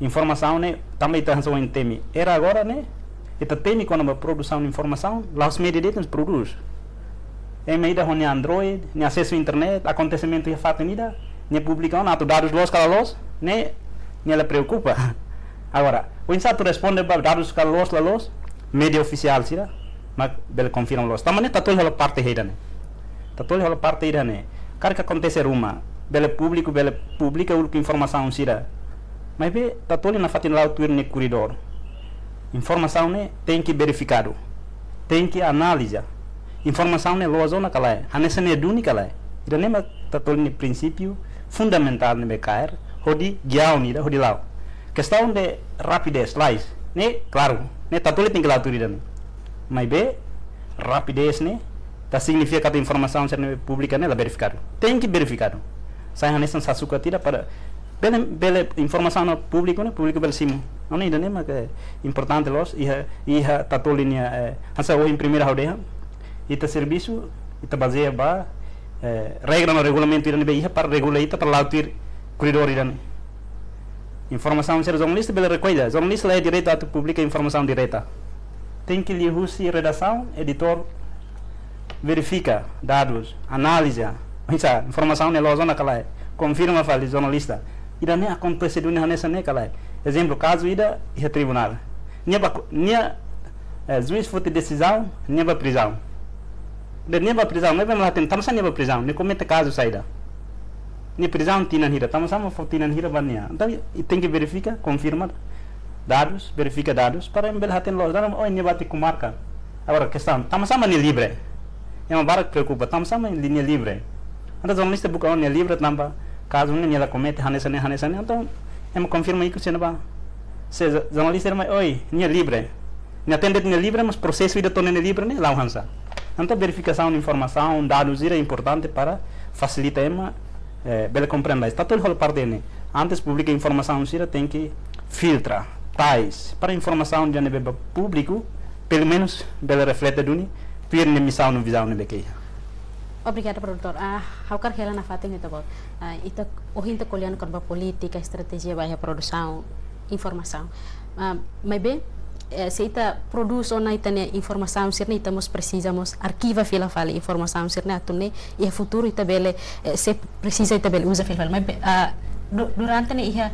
Informasaun ne'e, tanba ita hanesan ohin temi. Era agora ne'e, ita temi kona-ba produsaun informasaun, la'ós média de'it mós prodús. Ema ida ho nia Android, nia asesu internet, akontesimentu iha fatin ida, nia publika ona atu dadus loos ka la loos, ne'e, nia la preokupa. Agora, oinsá atu responde ba dadus ka loos la loos, média ofisiál sira mak bele konfirma loos. Tanba ne'e Tatoli hola parte ida-ne'e. Tatoli hola parte ida-ne'e. Karik akontese ruma, bele públiku, bele publika uluk informasaun sira. Maibé Tatoli nafatin la'o tuir nia korredór. Informasaun ne'e tenke verifikadu. Tenke analiza. Informasaun ne'e loos ona ka lae. Hanesan ne'e duni ka lae. Ida-ne'e mak Tatoli nia prinsípiu fundamentál ne'ebé kaer hodi gia ami ida, hodi la'o. Kestaun de rapidez, lalais. Ne'e, klaru. Ne'e Tatoli tenke la'o tuir ida-ne'e. Maibé, rapidez ne'e la signifika katak informasaun sira ne'ebé publika ne'e la verifikadu. Tenke verifikadu. Sai hanesan sasukat ida para bele, bele informasaun ba públiku ne'e, públiku bele simu. Ne'e ida-ne'e mak importante loos, iha, iha Tatoli nia, eh, hanesan ohin primeiru ha'u dehan. Ita servisu, ita bazeia ba, eh, regra no regulamentu ida ne'ebé iha para regula ita para la'o tuir korredór ida-ne'e. Informasaun sira jornalista bele rekolla. Jornalista la iha direitu atu publika informasaun direta. Tenke liuhusi redasaun, editór verifika dadus, analiza. Oinsá, informasaun ne'e loos ona ka lae. Konfirma fali jornalista. Ida-ne'e akontese duni hanesan ne'e ka lae. Ezemplu, kazu ida iha tribunál. Nia ba, nia, eh, juís foti desizaun, nia ba prizaun. Depois nia ba prizaun, maibé ema la hatene, tanbasá nia ba prizaun, nia komete kazu saida. Nia prizaun tinan hira, tanbasá mak fó tinan hira ba nia. Entaun, i tenke verifika, konfirma dadus, verifika dadus, para ema bele hatene loos. Dala ruma, oh, nia ba tiha komarka. Agora, kestaun, tanbasá mak nia livre. Ema barak preokupa, tanbasá mak nia livre. Entaun, jornalista buka, oh, nia livre, tanba kazu ne'e nia la komete, hanesan ne'e, hanesan ne'e. Entaun, ema konfirma ikus iha ne'ebá. Se jo-, jornalista mak, oi, nia livre. Nia hatene de'it nia livre, mas prosesu ida to'o nia livre ne'e la'o hanesan. Entaun verifikasaun informasaun, dadus sira importante para fasilita ema, eh, bele komprende. Tatoli hola parte ne'e. Antes publika informasaun sira tenke filtra, tais, para informasaun ida ne'ebé ba públiku, pelumenus bele reflete duni tuir nia misaun no vizaun ne'ebé ke iha. Obrigada, produtór. Ah, ha'u hakarak hela nafatin ita-boot. Ah, ita, ohin ita ko'alia kona-ba polítika, estratéjia ba iha produsaun informasaun. Ah, maibé, eh, se ita prodús ona ita-nia informasaun sira-ne'e, ita mós presiza mós arkiva fila fali informasaun sira-ne'e atu nune'e iha futuru ita bele, eh, se presiza ita bele uza fila fali. Maibé, ah, du-, durante ne'e iha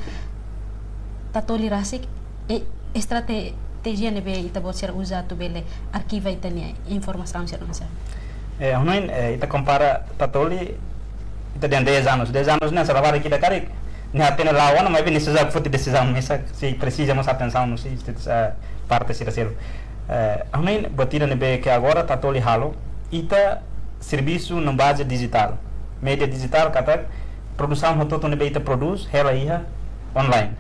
Tatoli rasik, eh, estratéjia ne'ebé ita-boot sira uza atu bele arkiva ita-nia informasaun sira-ne'e? Eh, hanoin, eh, ita kompara Tatoli, ita dehan dez anos. Dez anos ne'e, se labarik ida karik, nia hatene la'o ona, maibé nia seidauk foti desizaun, mesak sei presiza mós atensaun no sei, sei, eh, parte sira seluk. Eh, ha'u hanoin buat ida ne'ebé ke agora Tatoli halo, ita servisu no baze dijitál. Média dijitál katak produsaun hotu-hotu ne'ebé ita prodús, hela iha online.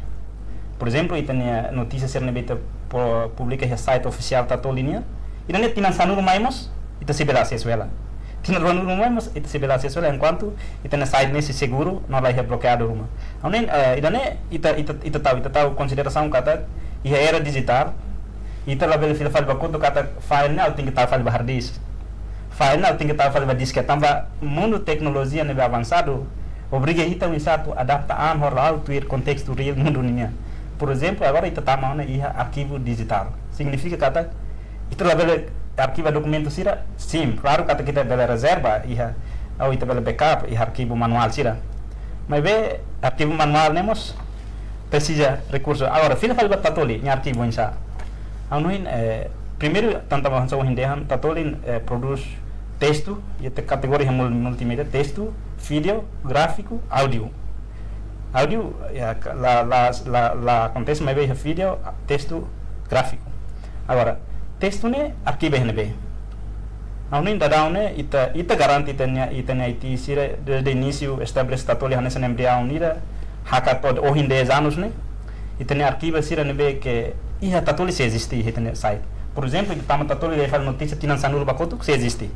Por ezemplu, ita-nia notísia sira ne'ebé ita pu-, publika iha site ofisiál Tatoli nian, ida-ne'e tinan sanulu mai mós, ita sei bele asesu hela. Tinan ruanulu mai mós, ita sei bele asesu hela, enkuantu ita-nia site ne'e sei seguru, no la iha blokeadu ruma. Ha'u hanoin, eh, ida-ne'e ita, ita, ita tau, ita tau konsiderasaun katak iha era dijitál, ita labele fila fali ba kotuk katak file ne'e ha'u tenke tau fali ba hard disk. File ne'e ha'u tenke tau fali ba diskete, tanba mundu teknolojia ne'ebé avansadu obriga ita oinsá atu adapta an ho la'o tuir kontestu reál mundu ninian. Por ezemplu, agora ita tama ona iha arkivu dijitál. Signifika katak ita labele arkiva dokumentu sira, sin, klaru katak ita bele rezerva iha, ou ita bele backup iha arkivu manuál sira. Maibé arkivu manuál ne'e mós presiza rekursu. Agora, fila fali ba Tatoli nia arkivu oinsá. Ha'u hanoin, eh, primeiru, tanba hanesan ohin dehan, Tatoli, eh, prodús testu, iha te-, kategoria mul-, multimédia, testu, vídeo, gráfiku, áudiu. Áudiu, ya, ka-, la, la, la, la akontese, maibé iha vídeo, testu, gráfiku. Agora, testu ne'e arkiva iha ne'ebé? Ha'u hanoin daudaun ne'e, ita, ita garante ita-nia, ita-nia I T sira, desde inísiu, estabelese Tatoli hanesan embriaun ida, hakarak to'o ohin dez anos ne'e, ita-nia arkiva sira ne'ebé ke iha Tatoli sei eziste iha ita-nia site. Por ezemplu, ita tama Tatoli, lee fali notísia tinan sanulu ba kotuk, sei eziste.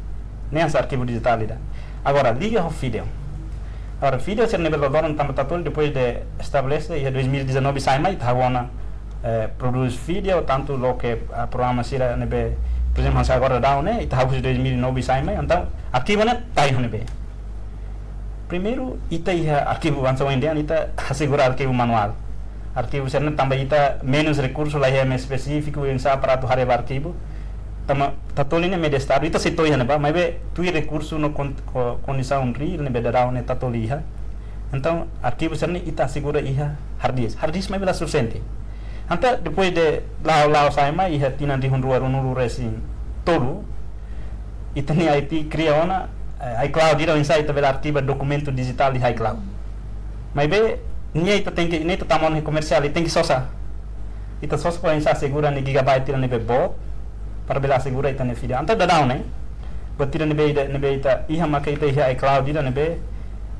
Ne'e hanesan arkivu dijitál ida. Agora, liga ho vídeo. Agora, vídeo sira ne'ebé loron tama Tatoli, depois de estabelese, iha dois mil e dezanove sai mai, ita hahú ona, eh, prodús vídeo, tantu loke, ah, programa sira ne'ebé, por ezemplu, hanesan agora daudaun ne'e, ita hahú husi dois mil e nove sai mai, entaun, arkivu ne'e tama iha ne'ebé? Primeiru, ita iha arkivu hanesan ohin dehan, ita asegura arkivu manuál. Arkivu sira-ne'e tanba ita menus rekursu, la iha ema espesífiku oinsá para atu haree ba arkivu. Tanba Tatoli ne'e média Estadu, ita sei to'o iha ne'ebá, maibé tuir rekursu no kon-, ko-, kondisaun reál ne'ebé daudaun ne'e Tatoli iha. Entaun, arkivu sira-ne'e ita asegura iha hard disk. Hard disk maibé la sufisiente. Entaun, depois de la'o, la'o sai mai, iha tinan rihun rua ruanulu-resin-tolu, ita-nia I T kria ona, eh, iCloud, ida oinsá ita bele arkiva dokumentu dijitál iha iCloud. Maibé, ne'e ita tenke, ne'e ita tama ona iha komersiál, ita tenke sosa. Ita sosa para oinsá asegura nia gigabyte ida ne'ebé boot, para bele asegura ita-nia vídeo. Entaun daudaun ne'e, buat ida ne'ebé ida, ne'ebé ita iha maka ita iha iCloud ida ne'ebé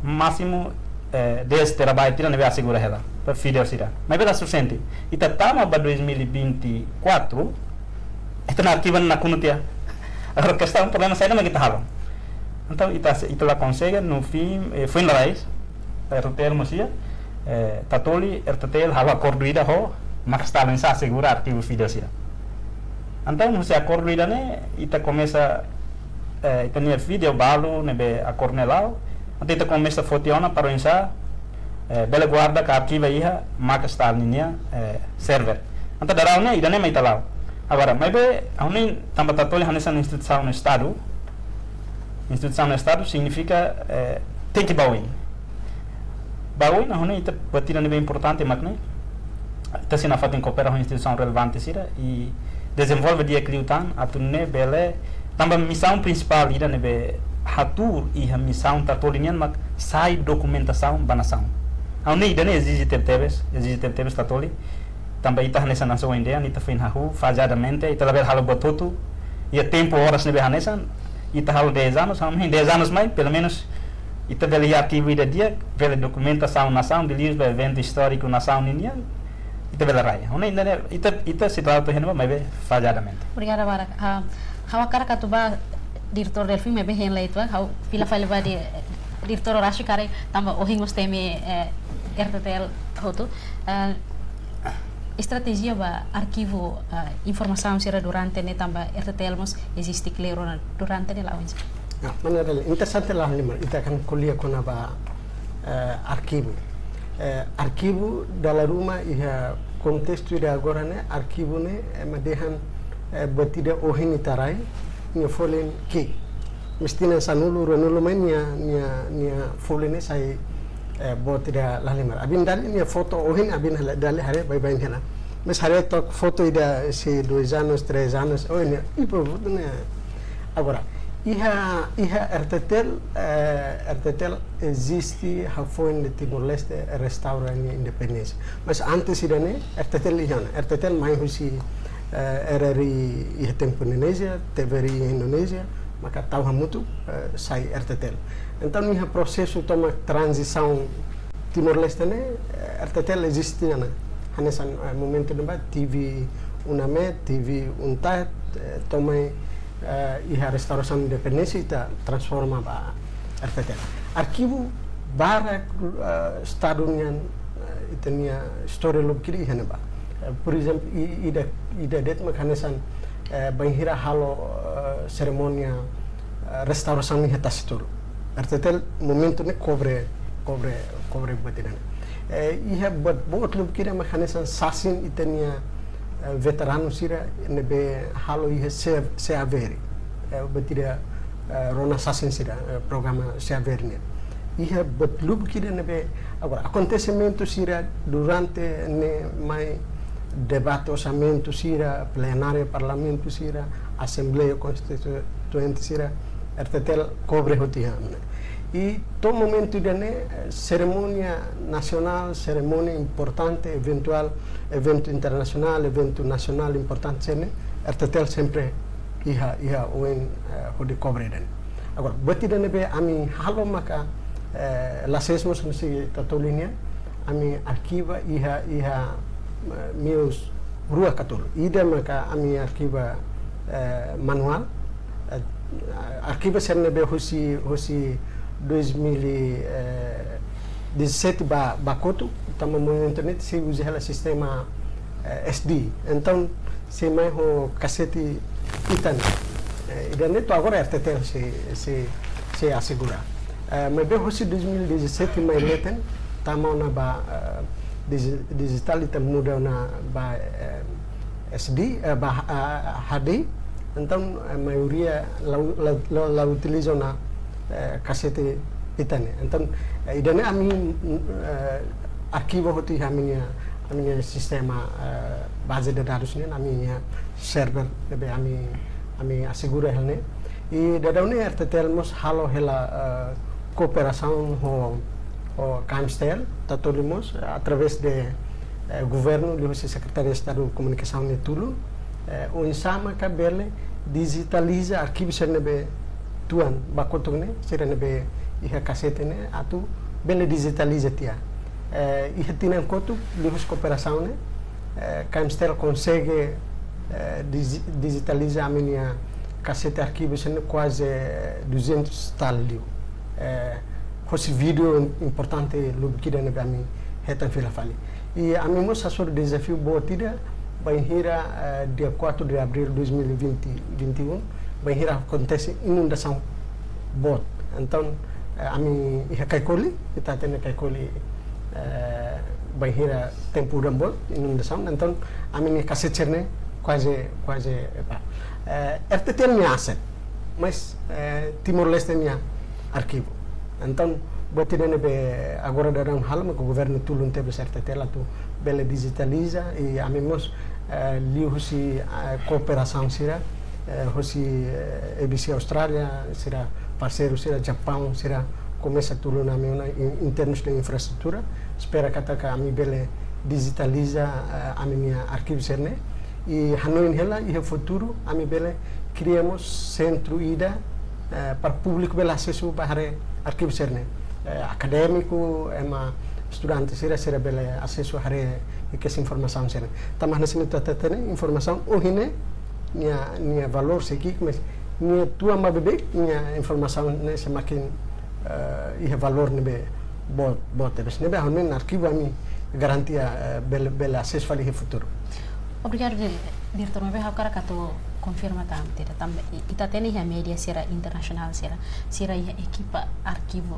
másimu, eh, dez terabyte ida ne'ebé asegura hela, ba vídeo sira. Maibé la sufisiente. Ita tama ba dois mil e vinte e quatro, ita-nia arkivu nakonu tiha. Agora kestaun problema saida mak ita halo. Entaun ita, ita la konsege, no fim, eh, foin lalais, RTTL mós iha, eh, Tatoli, RTTL halo akordu ida ho Max Stalin oinsá asegura arkivu vídeo sira. Entaun, husi akordu ida-ne'e, ita komesa, eh, ita-nia vídeo balu ne'ebé akordu ne'e la'o, entaun ita komesa foti ona para oinsá, eh, bele guarda ka arkiva iha Max Stalin nia, eh, server. Entaun daudaun ne'e, ida-ne'e mak ita la'o. Agora, maibé, ha'u hanoin tanba Tatoli hanesan instituisaun Estadu, instituisaun Estadu signifika, eh, tenke ba oin. Ba oin, ha'u hanoin ita buat ida ne'ebé importante mak ne'e, ita sei nafatin koopera ho instituisaun relevante sira i dezenvolve di'ak liután, atu nune'e bele, tanba misaun prinsipál ida ne'ebé hatuur iha misaun Tatoli nian mak sai dokumentasaun ba nasaun. Ha'u hanoin ida-ne'e ezije tebetebes, ezije tebetebes Tatoli, tanba ita hanesan nasaun ohin dehan, ita foin hahú, fazadamente, ita labele halo buat hotu, iha tempu oras ne'ebé hanesan, ita halo dez anos, ha'u hanoin dez anos mai, pelumenus, ita bele iha arkivu ida di'ak, bele dokumentasaun nasaun, liuliu ba eventu istóriku nasaun ninian, ita bele rai. Ha'u hanoin ida-ne'e, ita, ita sei la'o to'o iha ne'ebá, maibé fazadamente. Obrigada barak. Ah, ha'u hakarak atu ba Diretór Delfim, maibé hein lai uitoan, ha'u fila fali ba di, Diretór Horácio karik tanba ohin mós temi, eh, RTTL hotu. Ah, estratéjia ba arkivu, ah, informasaun sira durante ne'e tanba RTTL mós eziste kleur ona durante ne'e la'o oinsá? Ah, maneira interesante Laho Limar, ita kan ko'alia kona-ba, eh, arkivu. Eh, arkivu dala ruma iha kontestu ida agora ne'e, arkivu ne'e, eh, ema dehan, eh, buat ida ohin ita rai, nia folin ki'ik. Maibé tinan sanulu, ruanulu mai nia, nia, nia folin ne'e sai, eh, boot ida Laho Limar. Abin dala nia foto ohin, abin hala-, dala haree baibain hela. Maibé haree took foto ida sei dois anos, três anos, oh, nia, ipo foto ne'e. Agora, Iha, iha R T T L, eh, R T T L eziste hafoin de Timor-Leste restaura nia independénsia. Mas antes ida-ne'e, R T T L iha ona. R T T L mai husi, eh, R R I iha tempu Indonézia, T V R I iha Indonézia, maka tau hamutuk, eh, sai R T T L. Entaun, iha prosesu tomak tranzisaun Timor-Leste ne'e, eh, R T T L eziste ona. Hanesan, eh, momentu ne'ebá, T V Unamed, T V Untahed, eh, to'o mai, eh, iha restaurasaun independénsia ita transforma ba R T T L. Arkivu barak, eh, Estadu nian, eh, ita-nia istória lubuk ida iha ne'ebá. Eh, por ezemplu, i-, ida, ida de'it mak hanesan, eh, bainhira halo, eh, serimónia, eh, restaurasaun iha Tasitolu. R T T L momentu ne'e kobre, kobre, kobre buat ida-ne'e. Eh, iha buat, buat lubuk ida mak hanesan sasin ita-nia, eh, veteranu sira ne'ebé halo iha C-, CAVR. Eh, buat ida, eh, rona sasin sira, eh, programa CAVR nian. Iha buat lubuk ida ne'ebé, agora, akontesimentu sira durante ne'e mai debate orsamentu sira, plenária parlamentu sira, asembleia konstituinte sira, R T T L kobre hotu iha ne'e. I to'o momentu ida-ne'e, eh, serimónia nasionál, serimónia importante, eventuál, eventu internasionál, eventu nasionál importante sira-ne'e, R T T L sempre iha, iha oin, eh, hodi kobre ida-ne'e. Agora, buat ida ne'ebé ami halo maka, eh, la sees mós hanesan Tatoli nian, ami arkiva iha, iha, eh, meius rua ka tolu. Ida maka ami arkiva, eh, manuál, eh, arkiva sira ne'ebé husi, husi dois mil e dezassete ba, ba kotuk, tanba momentu ne'e sei uza hela sistema, eh, S D. Entaun, sei mai ho kasete pita ne'e. Eh, ida-ne'e to'o agora R T T L sei, sei, sei asegura. Eh, maibé husi dois mil e dezassete mai leten, tama ona ba, eh, digi-, dijitál, ita muda ona ba, eh, S D, eh, ba, eh, H D. Entaun, eh, maioria la u-, la, la, la utiliza ona, eh, kasete pita ne'e. Entaun, eh, ida-ne'e ami, eh, arkiva hotu iha ami-nia, ami-nia sistema, eh, baze de dadus nian, ami-nia server, ne'ebé ami, ami asegura hela ne'e. I daudaun ne'e R T T L mós halo hela, eh, kooperasaun ho, ho KMSTL, Tatoli mós, eh, através de, eh, governu, liuhusi Sekretaria Estadu Komunikasaun nia tulun, eh, oinsá maka bele dijitaliza arkivu sira ne'ebé tuan ba kotuk ne'e, sira ne'ebé iha kasete ne'e, atu bele dijitaliza tiha. Eh, iha tinan kotuk, liuhusi kooperasaun ne'e, eh, KMSTL konsege, eh, diji-, dijitaliza ami-nia kasete arkivu sira-ne'e kuaze duzentos tal liu. Eh, hosi vídeo importante lubuk ida ne'ebé ami hetan fila fali. I ami mós hasoru dezafiu boot ida, bainhira, eh, dia quatro de abril dois mil e vinte, vinte e um, bainhira akontese inundasaun boot. Entaun, eh, ami iha Kaikoli, ita hatene Kaikoli, eh, bainhira tempu udan boot, inundasaun. Entaun, ami-nia kasete sira-ne'e kuaze, kuaze, epá. Eh, R T T L nia aset, mas, eh, Timor-Leste nia arkivu. Entaun, buat ida ne'ebé agora daudaun halo, maka governu tulun tebes R T T L atu bele dijitaliza, i ami mós, eh, liuhusi, eh, kooperasaun sira, eh, husi, eh, A B C Austrália, sira parseiru sira, Japaun, sira komesa tulun ami ona in-, em termos de infraestrutura. Espera katak ami bele dijitaliza, eh, ami-nia arkivu sira-ne'e. I hanoin hela, iha futuru, ami bele kria mós sentru ida, eh, para públiku bele asesu ba haree arkivu sira-ne'e. Eh, akadémiku, ema estudante sira, sira bele asesu haree i kedas informasaun sira-ne'e. Tanba hanesan ita hatene, informasaun ohin ne'e, nia, nia valór sei ki'ik, mas nia tuan ba beibeik, nia informasaun ne'e semakin, eh, iha valór ne'ebé boot, boot tebes. Ne'ebé ha'u hanoin arkivu ami garantia, eh, bele, bele asesu fali iha futuru. Obrigadu, di-, diretór, maibé ha'u hakarak atu konfirma tan, ita tan, i-, ita hatene iha média sira internasionál sira, sira iha ekipa arkivu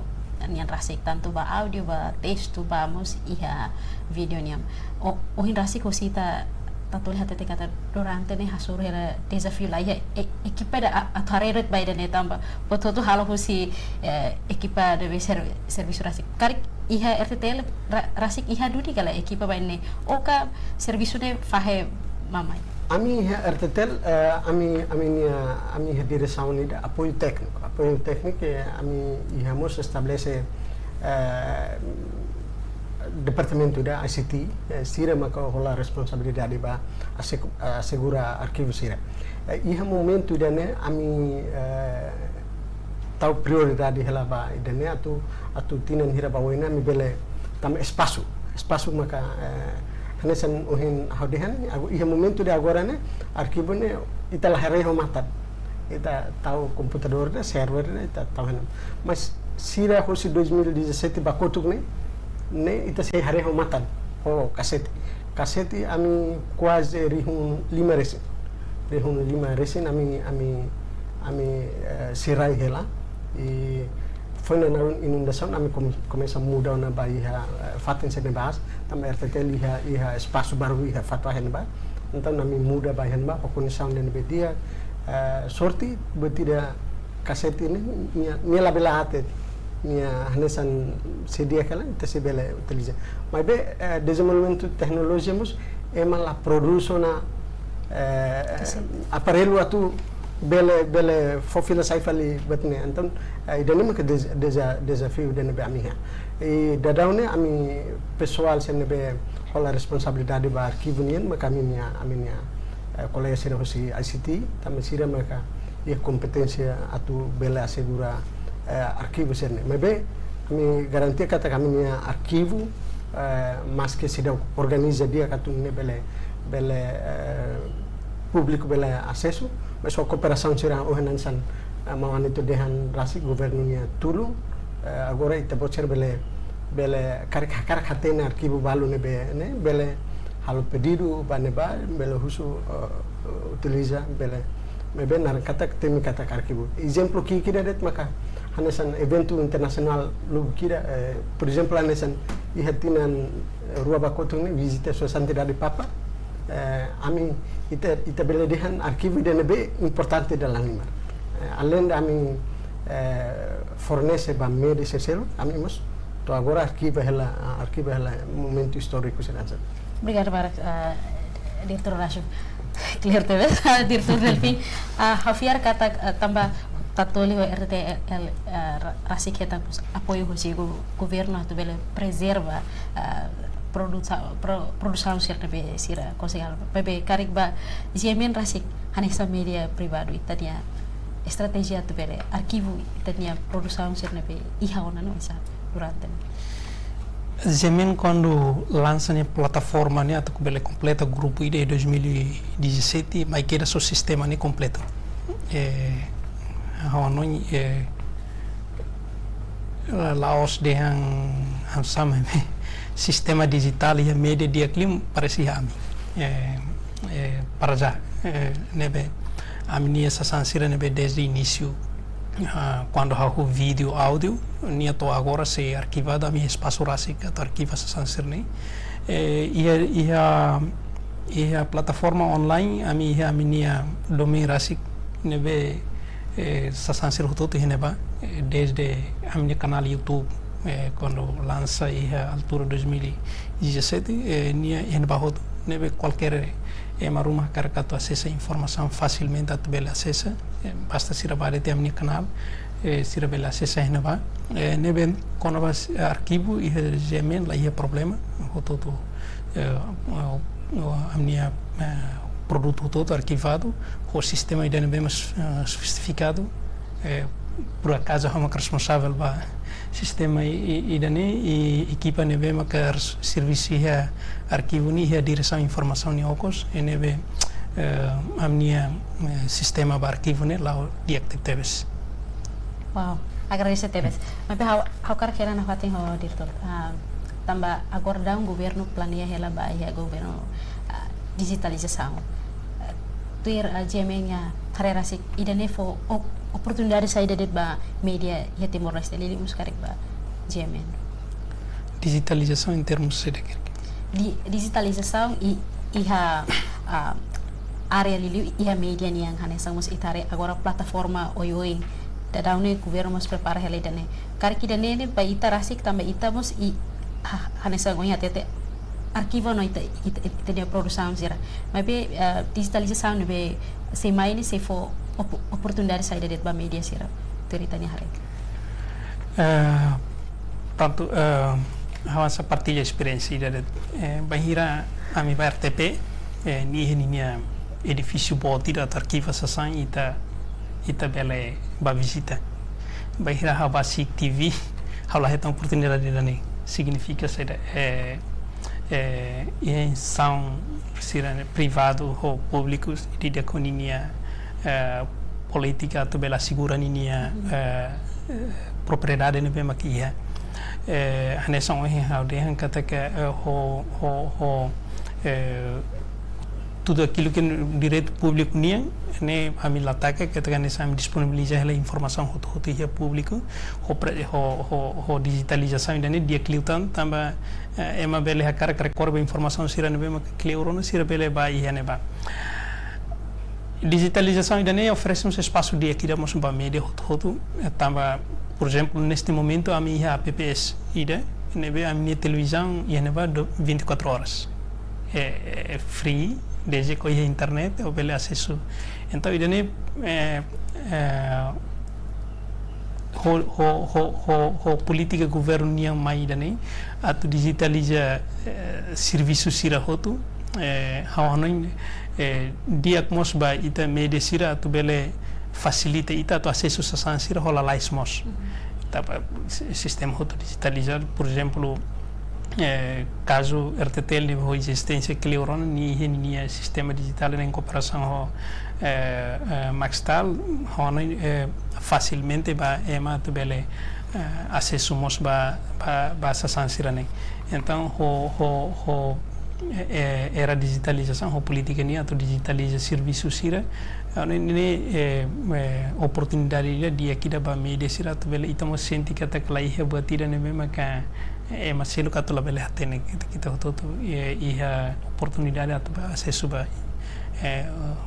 nian rasik, tantu ba áudiu, ba testu, ba mós iha vídeo nian. O, ohin rasik husi ita Tatoli hatete katak durante ne'e hasoru hela dezafiu, la iha e-, ekipa ida a-, atu haree de'it ba ida-ne'e tanba buat hotu halo husi, eh, ekipa ne'ebé ser-, servisu rasik. Karik iha R T T L ra-, rasik iha duni ka lae ekipa ba ida-ne'e, ou ka servisu ne'e fahe mamai? Ami iha R T T L, eh, ami, ami-nia, ami iha diresaun ida apoiu tékniku. Apoiu tékniku, eh, ami iha mós estabelese, eh, departamentu ida I C T, eh, sira maka hola responsabilidade ba asegu-, asegura arkivu sira. Eh, iha momentu ida-ne'e ami, eh, tau prioridade hela ba ida-ne'e atu, atu tinan hira ba oin ami bele tama espasu. Espasu maka, eh, hanesan ohin ha'u dehan, ago-, iha momentu ida agora ne'e, arkivu ne'e ita la haree ho matan. Ita tau komputadór ne'e, server ne'e, ita tau hela. Mas sira hosi dois mil e dezassete ba kotuk ne'e, ne'e ita sei haree ho matan, ho kasete. Kasete ami kuaze rihun lima resin. Rihun lima resin ami, ami, ami, eh, sei rai hela. I foin ona inundasaun ami kom-, komesa muda ona ba iha, eh, fatin sira-ne'ebá, tanba R T T L iha, iha espasu baru iha fatin ne'ebá. Entaun ami muda ba iha ne'ebá, ho kondisaun ne'ebé di'ak, eh, sorte, buat ida kasete ne'e, nia, nia labele aat, nia hanesan sei di'ak hela, ita sei bele utiliza. Maibé, eh, dezenvolvimentu teknolojia mós, ema la prodús ona, eh, Kasete. Aparellu atu bele, bele fó fila sai fali buat ne'e. Entaun, eh, ida-ne'e maka dez-, deza-, dezafiu ida ne'ebé ami iha. I daudaun ne'e ami pesoál sira ne'ebé hola responsabilidade ba arkivu nian, maka ami-nia, ami-nia, eh, kolega sira hosi I C T, tanba sira maka iha kompeténsia atu bele asegura, eh, arkivu sira-ne'e. Maibé, ami garantia katak ami-nia arkivu, eh, maske seidauk organiza di'ak atu nune'e bele, bele, eh, públiku bele asesu, mas ho kooperasaun sira ohin hanesan, eh, maun Anito dehan rasik governu nia tulun, eh, agora ita-boot sira bele, bele karik, karik hatene arkivu balu ne'ebé, ne'e, bele halo pedidu ba ne'ebá, bele husu, eh, utiliza, bele, maibé naran katak temi katak arkivu. Ezemplu ki'ik ida de'it maka, hanesan eventu internasionál lubuk ida, eh, por ezemplu, hanesan iha tinan, eh, rua ba kotuk ne'e vizita Sua Santidade Papa, eh, ami ita, ita bele dehan arkivu ida ne'ebé importante dala halimar. Eh, além de ami, eh, fornese ba média sira seluk, ami mós to'o agora arkiva hela, ah, arkiva hela momentu istóriku sira hanesan. Obrigadu barak, ah, Diretór Horácio. Clear tebes, Diretór Delfim. Ah, ha'u fiar katak, ah, tanba Tatoli ho R T T L, ah, ra-, rasik hetan apoiu husi go-, governu atu bele prezerva, ah, produsa-, pro-, produsaun sira ne'ebé sira konsege halo. Maibé karik ba G M N rasik hanesan média privadu, ita-nia estratéjia atu bele arkivu ita-nia produsaun sira ne'ebé iha ona no sa durante ne'e. G M N kuandu lansa nia plataforma ne'e atu bele kompleta grupu ida iha dois mil e dezassete, mai kedas ho sistema ne'e kompletu. Eh, ha'u hanoin, eh, la-, la'ós dehan hanesan sistema dijitál iha média di'ak liu parese iha ami. Eh, eh, para já, eh, ne'ebé ami-nia sasán sira ne'ebé desde inísiu, ah, kuandu hahú vídeo, áudiu, nia to'o agora sei arkivadu, ami espasu rasik atu arkiva sasán sira-ne'e. Eh, iha, iha, iha plataforma online, ami iha ami-nia domain rasik ne'ebé, eh, sasán sira hotu-hotu iha ne'ebá, eh, desde ami-nia kanál YouTube, eh, kuandu lansa iha altura dois mil e dezassete, eh, nia iha ne'ebá hotu, ne'ebé kualkér ema ruma karik atu asesa informasaun fasilmente atu bele asesa, eh, basta sira bá de'it iha ami-nia kanál, eh, sira bele asesa iha ne'ebá, eh, ne'ebé kona-ba s-, arkivu iha G M N la iha problema, hotu-hotu, eh, eh, ami-nia, eh, produtu hotu-hotu arkivadu, ho sistema ida ne'ebé mais, eh, sofistifikadu, eh, por akazu ha'u mak responsavel ba sistema i, i, ida-ne'e, i ekipa ne'ebé maka res-, servisu iha arkivu ne'e iha diresaun informasaun nia okos, i ne'ebé, eh, ami-nia, eh, sistema ba arkivu ne'e la'o di'ak tebetebes. Wow, agradese tebes. Maibé ha'u, ha'u hakarak hela nafatin ho Diretór. Ah, tanba agora daudaun governu planeia hela ba iha governu, ah, dijitalizasaun. Ah, tuir, ah, G M N nia haree rasik ida-ne'e fó o-, oportunidade saida de'it ba média iha Timor-Leste, liuliu mós karik ba G M N. Dijitalizasaun em termos saida karik? Di-, dijitalizasaun i-, iha, ah, área liuliu iha média nian hanesan mós ita haree agora plataforma oioin. Daudaun ne'e governu mós prepara hela ida-ne'e. Karik ida-ne'e ne'e ba ita rasik tanba ita mós i-, ha-, hanesan ohin hatete arkivu no ita, ita, ita-nia produsaun sira. Maibé, eh, dijitalizasaun ne'ebé sei mai ne'e sei fó op-, oportunidade saida de'it ba média sira? Tuir ita-nia haree. Eh, prontu, eh, ha'u hanesan partilla esperiénsia ida de'it, eh, bainhira ami bá R T P, eh, nia iha ninia edifísiu boot ida atu arkiva sasán, ita, ita bele bá vizita. Bainhira ha'u bá SIC T V, ha'u la hetan oportunidade ida-ne'e. Signifika saida, eh, eh, iha instituisaun sira privadu ho públiku, ida-idak ho ninia, eh, polítika atu bele asegura ninia, eh, eh, propriedade ne'ebé mak iha. Eh, hanesan ohin ha'u dehan katak, eh, ho, ho, ho, eh, tudo aquilo que direitu públiku nian, ne'e ami la taka, katak hanesan ami disponibiliza hela informasaun hotu-hotu iha públiku, ho pre-, ho, ho, ho dijitalizasaun ida-ne'e di'ak liután, tanba, eh, ema bele hakarak rekorre ba informasaun sira ne'ebé mak kleur ona, sira bele bá iha ne'ebá. Dijitalizasaun ida-ne'e oferese mós espasu di'ak ida mós ba média hotu-hotu, eh, tanba, por ezemplu, neste momentu ami iha A P P S ida, ne'ebé ami-nia televizaun iha ne'ebá do-, vinte e quatro horas. É, é free, desde que iha internet, ó bele asesu. Entaun, ida-ne'e, eh, eh, ho, ho, ho, ho, ho polítika governu nian mai ida-ne'e, atu dijitaliza, eh, servisu sira hotu, eh, ha'u hanoin, eh, di'ak mós ba ita média sira atu bele fasilita ita atu asesu sasán sira ho lalais mós. Tanba si-, sistema hotu dijitalizadu, por ezemplu, eh, kazu R T T L ne'e ho ezisténsia kleur ona, nia iha ninia sistema dijitál ne'e em cooperação ho, eh, eh, Maxtal, ho, eh, fasilmente ba ema atu bele, eh, asesu mós ba, ba, ba sasán sira-ne'e. Entaun, ho, ho, ho, eh, eh, era dijitalizasaun, ho polítika nian atu dijitaliza servisu sira, ah, ne'e, ne'e, eh, eh, oportunidade ida di'ak ida ba média sira atu bele ita mós sente katak la iha buat ida ne'ebé maka, eh, ema seluk atu labele hatene, ita, ita hotu-hotu, eh, iha oportunidade atu bá asesu ba, eh,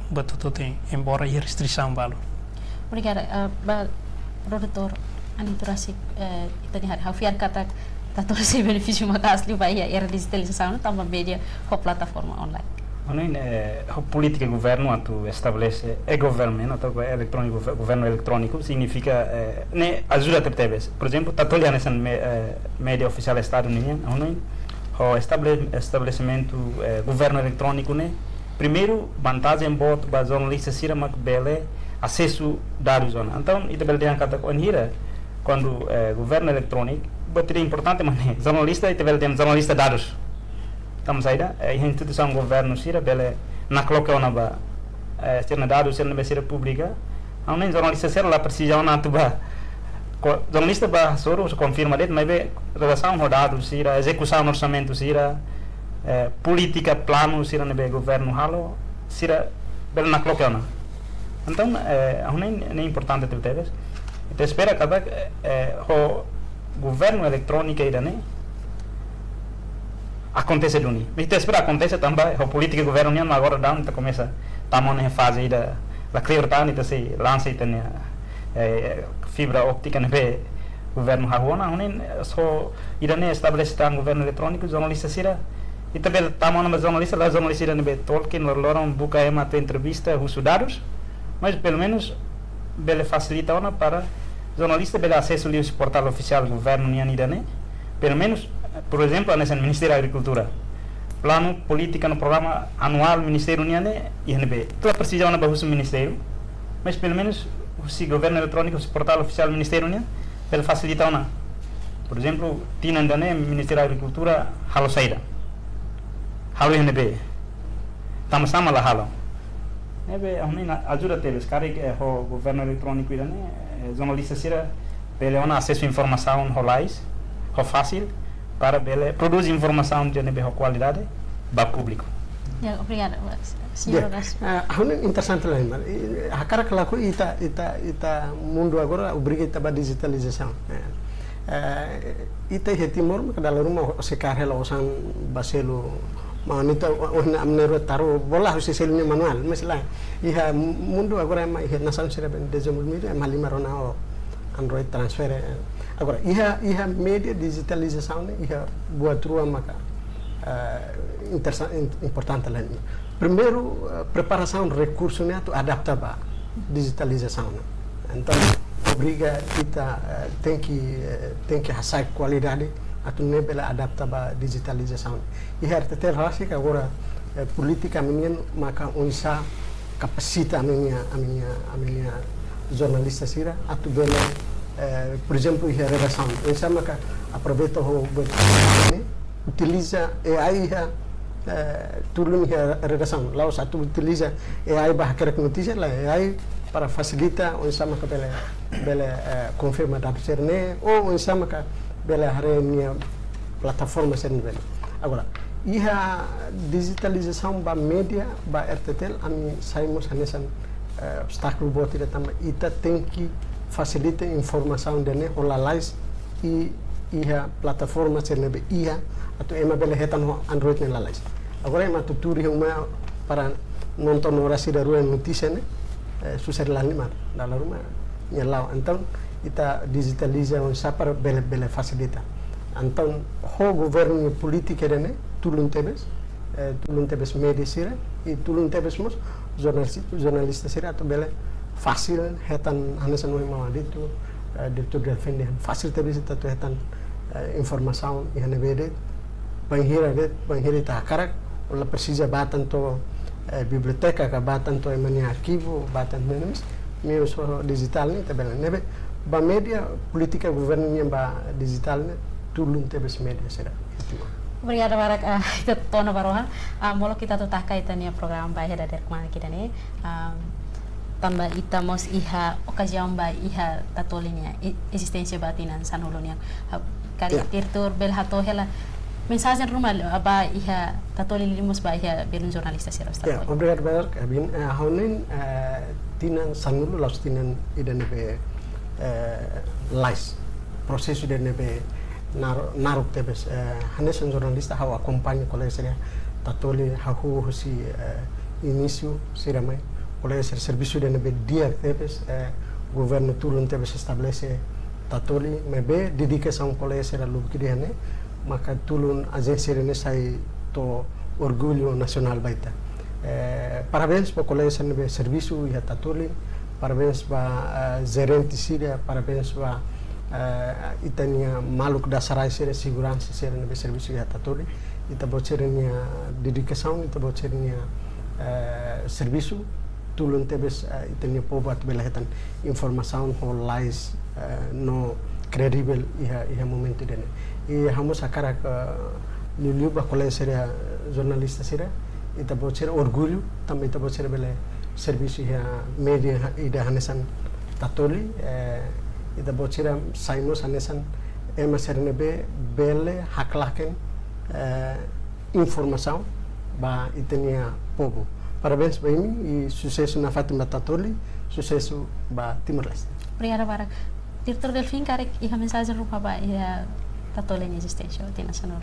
buat hotu-hotu, embora iha restrisaun balu. Obrigada, eh, ba produtór Anito rasik, eh, ita-nia haree, ha'u fiar katak Tatoli sei benefísiu maka'as liu ba iha era dijitalizasaun tanba média ho plataforma online. Ha'u hanoin, eh, ho polítika governu atu estabelese e-government, atu ba eletróniku, governu eletróniku, signifika, eh, ne'e ajuda tebetebes. Por ezemplu, Tatoli hanesan me-, eh, média ofisiál Estadu nian, ha'u hanoin, ho estable-, estabelesimentu, eh, governu eletróniku ne'e, primeiru, vantajen boot ba jornalista sira mak bele asesu dadus ona. Entaun, ita bele dehan katak bainhira, kuandu, eh, governu eletróniku, buat ida importante mak ne'e, jornalista, ita bele dehan jornalista dadus. Tanba saida, eh, instituisaun governu sira bele nakloke ona ba, eh, sira-nia dadus, sira ne'ebé sira publika. Ha'u hanoin jornalista sira la presiza ona atu ba. Ko-, jornalista bá hasoru, konfirma de'it, maibé relasaun ho dadus sira, ezekusaun orsamentu sira, eh, polítika, planu sira ne'ebé governu halo, sira bele nakloke ona. Entaun, eh, ha'u hanoin ne'e importante tebetebes. Ita espera katak, eh, ho governu eletróniku ida-ne'e akontese duni. Ita espera akontese tanba ho polítika governu nian agora daudaun ita komesa tama ona iha faze ida la kleur tan, ita sei lansa ita-nia, eh, fibra óptika ne'ebé governu hahú ona, ha'u hanoin, eh, só ida-ne'e estabelese tan governu eletróniku, jornalista sira, ita bele tama ona ba jornalista, la jornalista ida ne'ebé tolke, lor-, loron buka ema atu entrevista, husu dadus, mas pelumenus bele fasilita ona para jornalista bele asesu liuhusi portál ofisiál governu nian ida-ne'e. Pelumenus, por ezemplu, hanesan Ministériu Agrikultura. Planu, polítika no programa anuál ministériu nian ne'e iha ne'ebé. Ita la presiza ona ba husu ministériu, mas pelumenus husi governu eletróniku, husi portál ofisiál ministériu nian, bele fasilita ona. Por ezemplu, tinan ida-ne'e Ministériu Agrikultura halo saida. Halo iha ne'ebé. Tanbasá mak la halo. Ne'ebé, ha'u hanoin ajuda tebes, karik, eh, ho governu eletróniku ida-ne'e, eh, jornalista sira bele ona asesu informasaun ho lalais, ho fasil, para bele prodús informasaun ida ne'ebé ho kualidade ba públiku. Ya, obrigada, señor Ya. Horácio. Ah, ha'u hanoin interesante lah, Imar. I, hakarak ka lakohi ita, ita, ita mundu agora obriga ita ba dijitalizasaun. Eh, eh, ita iha Timor, maka dala ruma, se kare la osan ba selu, ma nita, o, o, na, amneru taru, bola husi selu nia manuál, mas la. Iha mundu agora ema iha nasaun sira bele dezenvolvidu, ema halimar ona ho Android transfer, eh. Agora, iha, iha média dijitalizasaun ne'e, iha buat rua maka eh, interesa-, in-, importante la. Primeiru, eh, preparasaun rekursu ne'e atu adapta ba dijitalizasaun ne'e. Entaun, obriga ita, eh, tenke, eh, tenke hasa'e kualidade atu nune'e bele adapta ba dijitalizasaun. Iha R T T L rasik agora, eh, polítika ami-nian maka oinsá kapasita ami-nia, ami-nia, ami-nia jornalista sira atu bele, eh, por ezemplu, iha redasaun. Oinsá maka aproveita ho buat ne'e, utiliza A I iha, eh, tulun iha redasaun. La'ós atu utiliza A I ba hakerek notísia, lae, A I para fasilita oinsá maka bele, bele, eh, konfirma dadus sira-ne'e, ou oinsá maka bele haree nia plataforma sira-ne'ebé. Agora, iha dijitalizasaun ba média, ba R T T L, ami sai mós hanesan, eh, obstákulu boot ida tanba ita tenke fasilita informasaun ida-ne'e ho lalais i iha plataforma sira-ne'ebé iha atu ema bele hetan ho Android ne'e lalais. Agora ema atu tuur iha uma para nonton oras ida rua notísia ne'e, eh, susar lani mar, dala ruma nia la'o. Entaun, ita dijitaliza oinsá para bele, bele fasilita. Entaun, ho governu nia polítika ida-ne'e, tulun tebes, eh, tulun tebes média sira, i tulun tebes mós jornalis-, jornalista sira atu bele fasil hetan hanesan ohin maun Adito, eh, diretór Delfim dehan, fasil tebes ita atu hetan, eh, informasaun iha ne'ebé de'it, bainhira de'it, bainhira ita hakarak, la presiza bá tan to'o, eh, biblioteka ka bá tan to'o ema nia arkivu, bá tan ne'e mós, meius dijitál ne'e ita bele. Ne'ebé, ba média, polítika governu nian ba dijitál ne'e, tulun tebes média sira. Obrigada barak, ah, ita to'o ona ba rohan. Ah, molok ita atu taka ita-nia programa ba iha dadeer kmanek ida-ne'e. Ah, tanba ita mós iha okaziaun ba iha Tatoli nia e-, ezisténsia ba tinan sanulu nian. Ah, karik Ya. Diretór bele hato'o hela mensajen ruma ba iha Tatoli liuliu mós ba iha belun jornalista sira Ya, horisehik. Obrigadu barak, Abin. Eh, ha'u hanoin, eh, tinan sanulu la'ós tinan ida ne'ebé, eh, lais. Prosesu ida ne'ebé nar-, naruk tebes, eh, hanesan jornalista ha'u akompaña kolega sira Tatoli hahú husi, eh, inísiu sira mai. Kolega sira servisu ida ne'ebé di'ak tebes, eh, governu tulun tebes estabelese Tatoli, maibé dedikasaun kolega sira lubuk ida-ne'e, maka tulun ajénsia ida-ne'e sai to'o orgullu nasionál ba ita. Eh, parabéns ba kolega sira ne'ebé servisu iha Tatoli, parabéns ba, eh, jerente sira, parabéns ba, eh, ita-nia maluk dasarai sira, seguransa sira ne'ebé servisu iha Tatoli. Ita-boot sira-nia dedikasaun, ita-boot sira-nia, eh, servisu, tulun tebes, eh, ita-nia povu atu bele hetan informasaun ho lalais, eh, no kredivel iha, iha momentu ida-ne'e. I ha'u mós hakarak, eh, liuliu ba kolega sira jornalista sira, ita-boot sira orgullu, tanba ita-boot sira bele servisu iha média ha-, ida hanesan Tatoli, eh, ita-boot sira sai mós hanesan ema sira ne'ebé bele haklaken, eh, informasaun ba ita-nia povu. Parabéns ba imi i susesu nafatin ba Tatoli, susesu ba Timor-Leste. Obrigada barak. Diretór Delfim, karik iha mensajen ruma ba iha Tatoli nia ezisténsia tinan sanulu?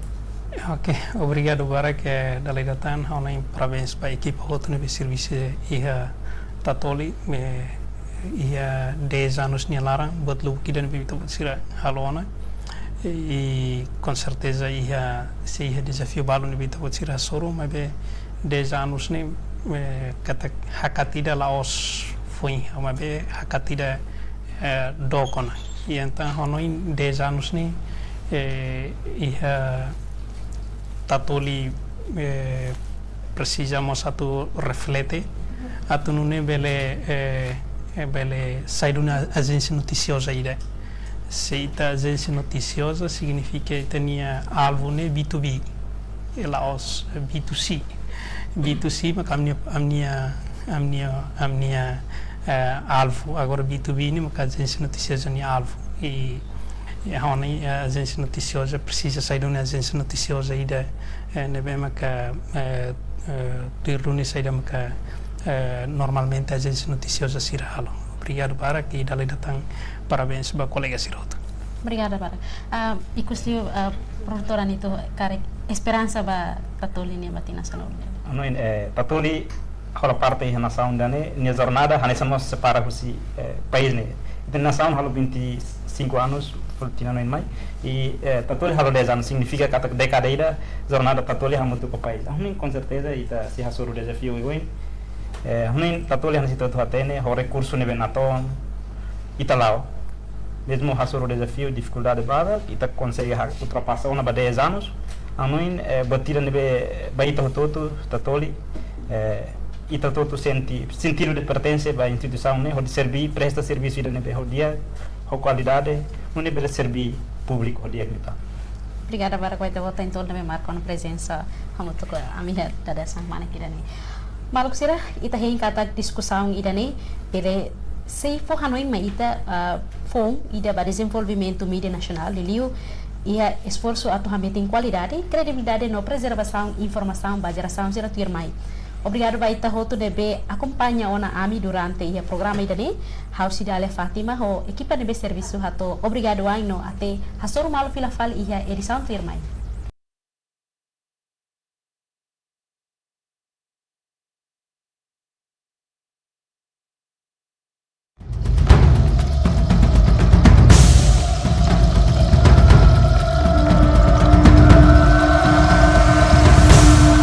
Ok, obrigadu barak, eh, dala ida tan, ha'u hanoin parabéns ba ekipa hotu ne'ebé servisu iha Tatoli, eh, iha dez anos nia laran, buat lubuk ida ne'ebé ita-boot sira halo ona. I, com certeza, iha, sei iha dezafiu balu ne'ebé ita-boot sira hasoru, maibé dez anos ne'e, eh, katak hakat ida la'ós foin, maibé hakat ida, eh, dook ona. I entaun, ha'u hanoin dez anos ne'e, eh, iha Tatoli, eh, presiza mós atu reflete, atu nune'e bele, eh, eh, bele sai duni ajénsia notisioza ida. Se ita ajénsia notisioza, signifika ita-nia alvu ne'e B two B, i la'ós B two C. B two C maka ami-nia, ami-nia, ami-nia, ami-nia, eh, alvu. Agora B two B ne'e maka ajénsia notisioza nia alvu. I, i ha'u hanoin, eh, ajénsia notisioza presiza sai duni ajénsia notisioza ida, eh, ne'ebé maka, eh, eh, tuir duni saida maka, eh, normalmente ajénsia notisioza sira halo. Obrigadu barak i dala ida tan parabéns ba kolega sira hotu. Obrigada barak. Ah, ikusliu, ah, produtora Anito, karik esperansa ba Tatoli nian ba tinan sanulu? Ha'u hanoin, eh, Tatoli hola parte iha nasaun ida-ne'e, nia jornada hanesan mós separa husi, eh, país ne'e. Ita-nia nasaun halo vinte e cinco anos, tinan oin mai. I, eh, Tatoli halo dez anos signifika katak dékada ida jornada Tatoli hamutuk ho país. Ha'u hanoin, com certeza, ita sei hasoru dezafiu oioin. Eh, ha'u hanoin Tatoli hanesan ita hotu hatene, ho rekursu ne'ebé natoon, ita la'o. Mezmu hasoru dezafiu, difikuldade barak, ita konsege ha-, ultrapasa ona ba dez anos. Ha'u hanoin, eh, batida ne'ebé ba ita hotu-hotu, Tatoli, eh, ita hotu-hotu sente sentidu de pertense ba instituisaun ne'e, hodi serbí, presta servisu ida ne'ebé ho di'ak, ho kualidade, nune'e bele serbí públiku ho di'ak liután. Obrigada barak ba ita-boot, entaun, ne'ebé marka ona prezensa hamutuk ho ami iha dadeer-saan kmanek ida-ne'e. Maluk sira, ita hein katak diskusaun ida-ne'e bele sei fó hanoin mai ita, ah, foun ida ba dezenvolvimentu mídia nasionál, liuliu iha esforsu atu hametin kualidade, kredibilidade no prezervasaun informasaun ba jerasaun sira tuirmai. Obrigadu ba ita hotu ne'ebé akompaña ona ami durante iha programa ida-ne'e. Ha'u Cidália Fátima ho ekipa ne'ebé servisu hato'o obrigadu wa'in no até hasoru malu fila fali iha edisaun tuirmai.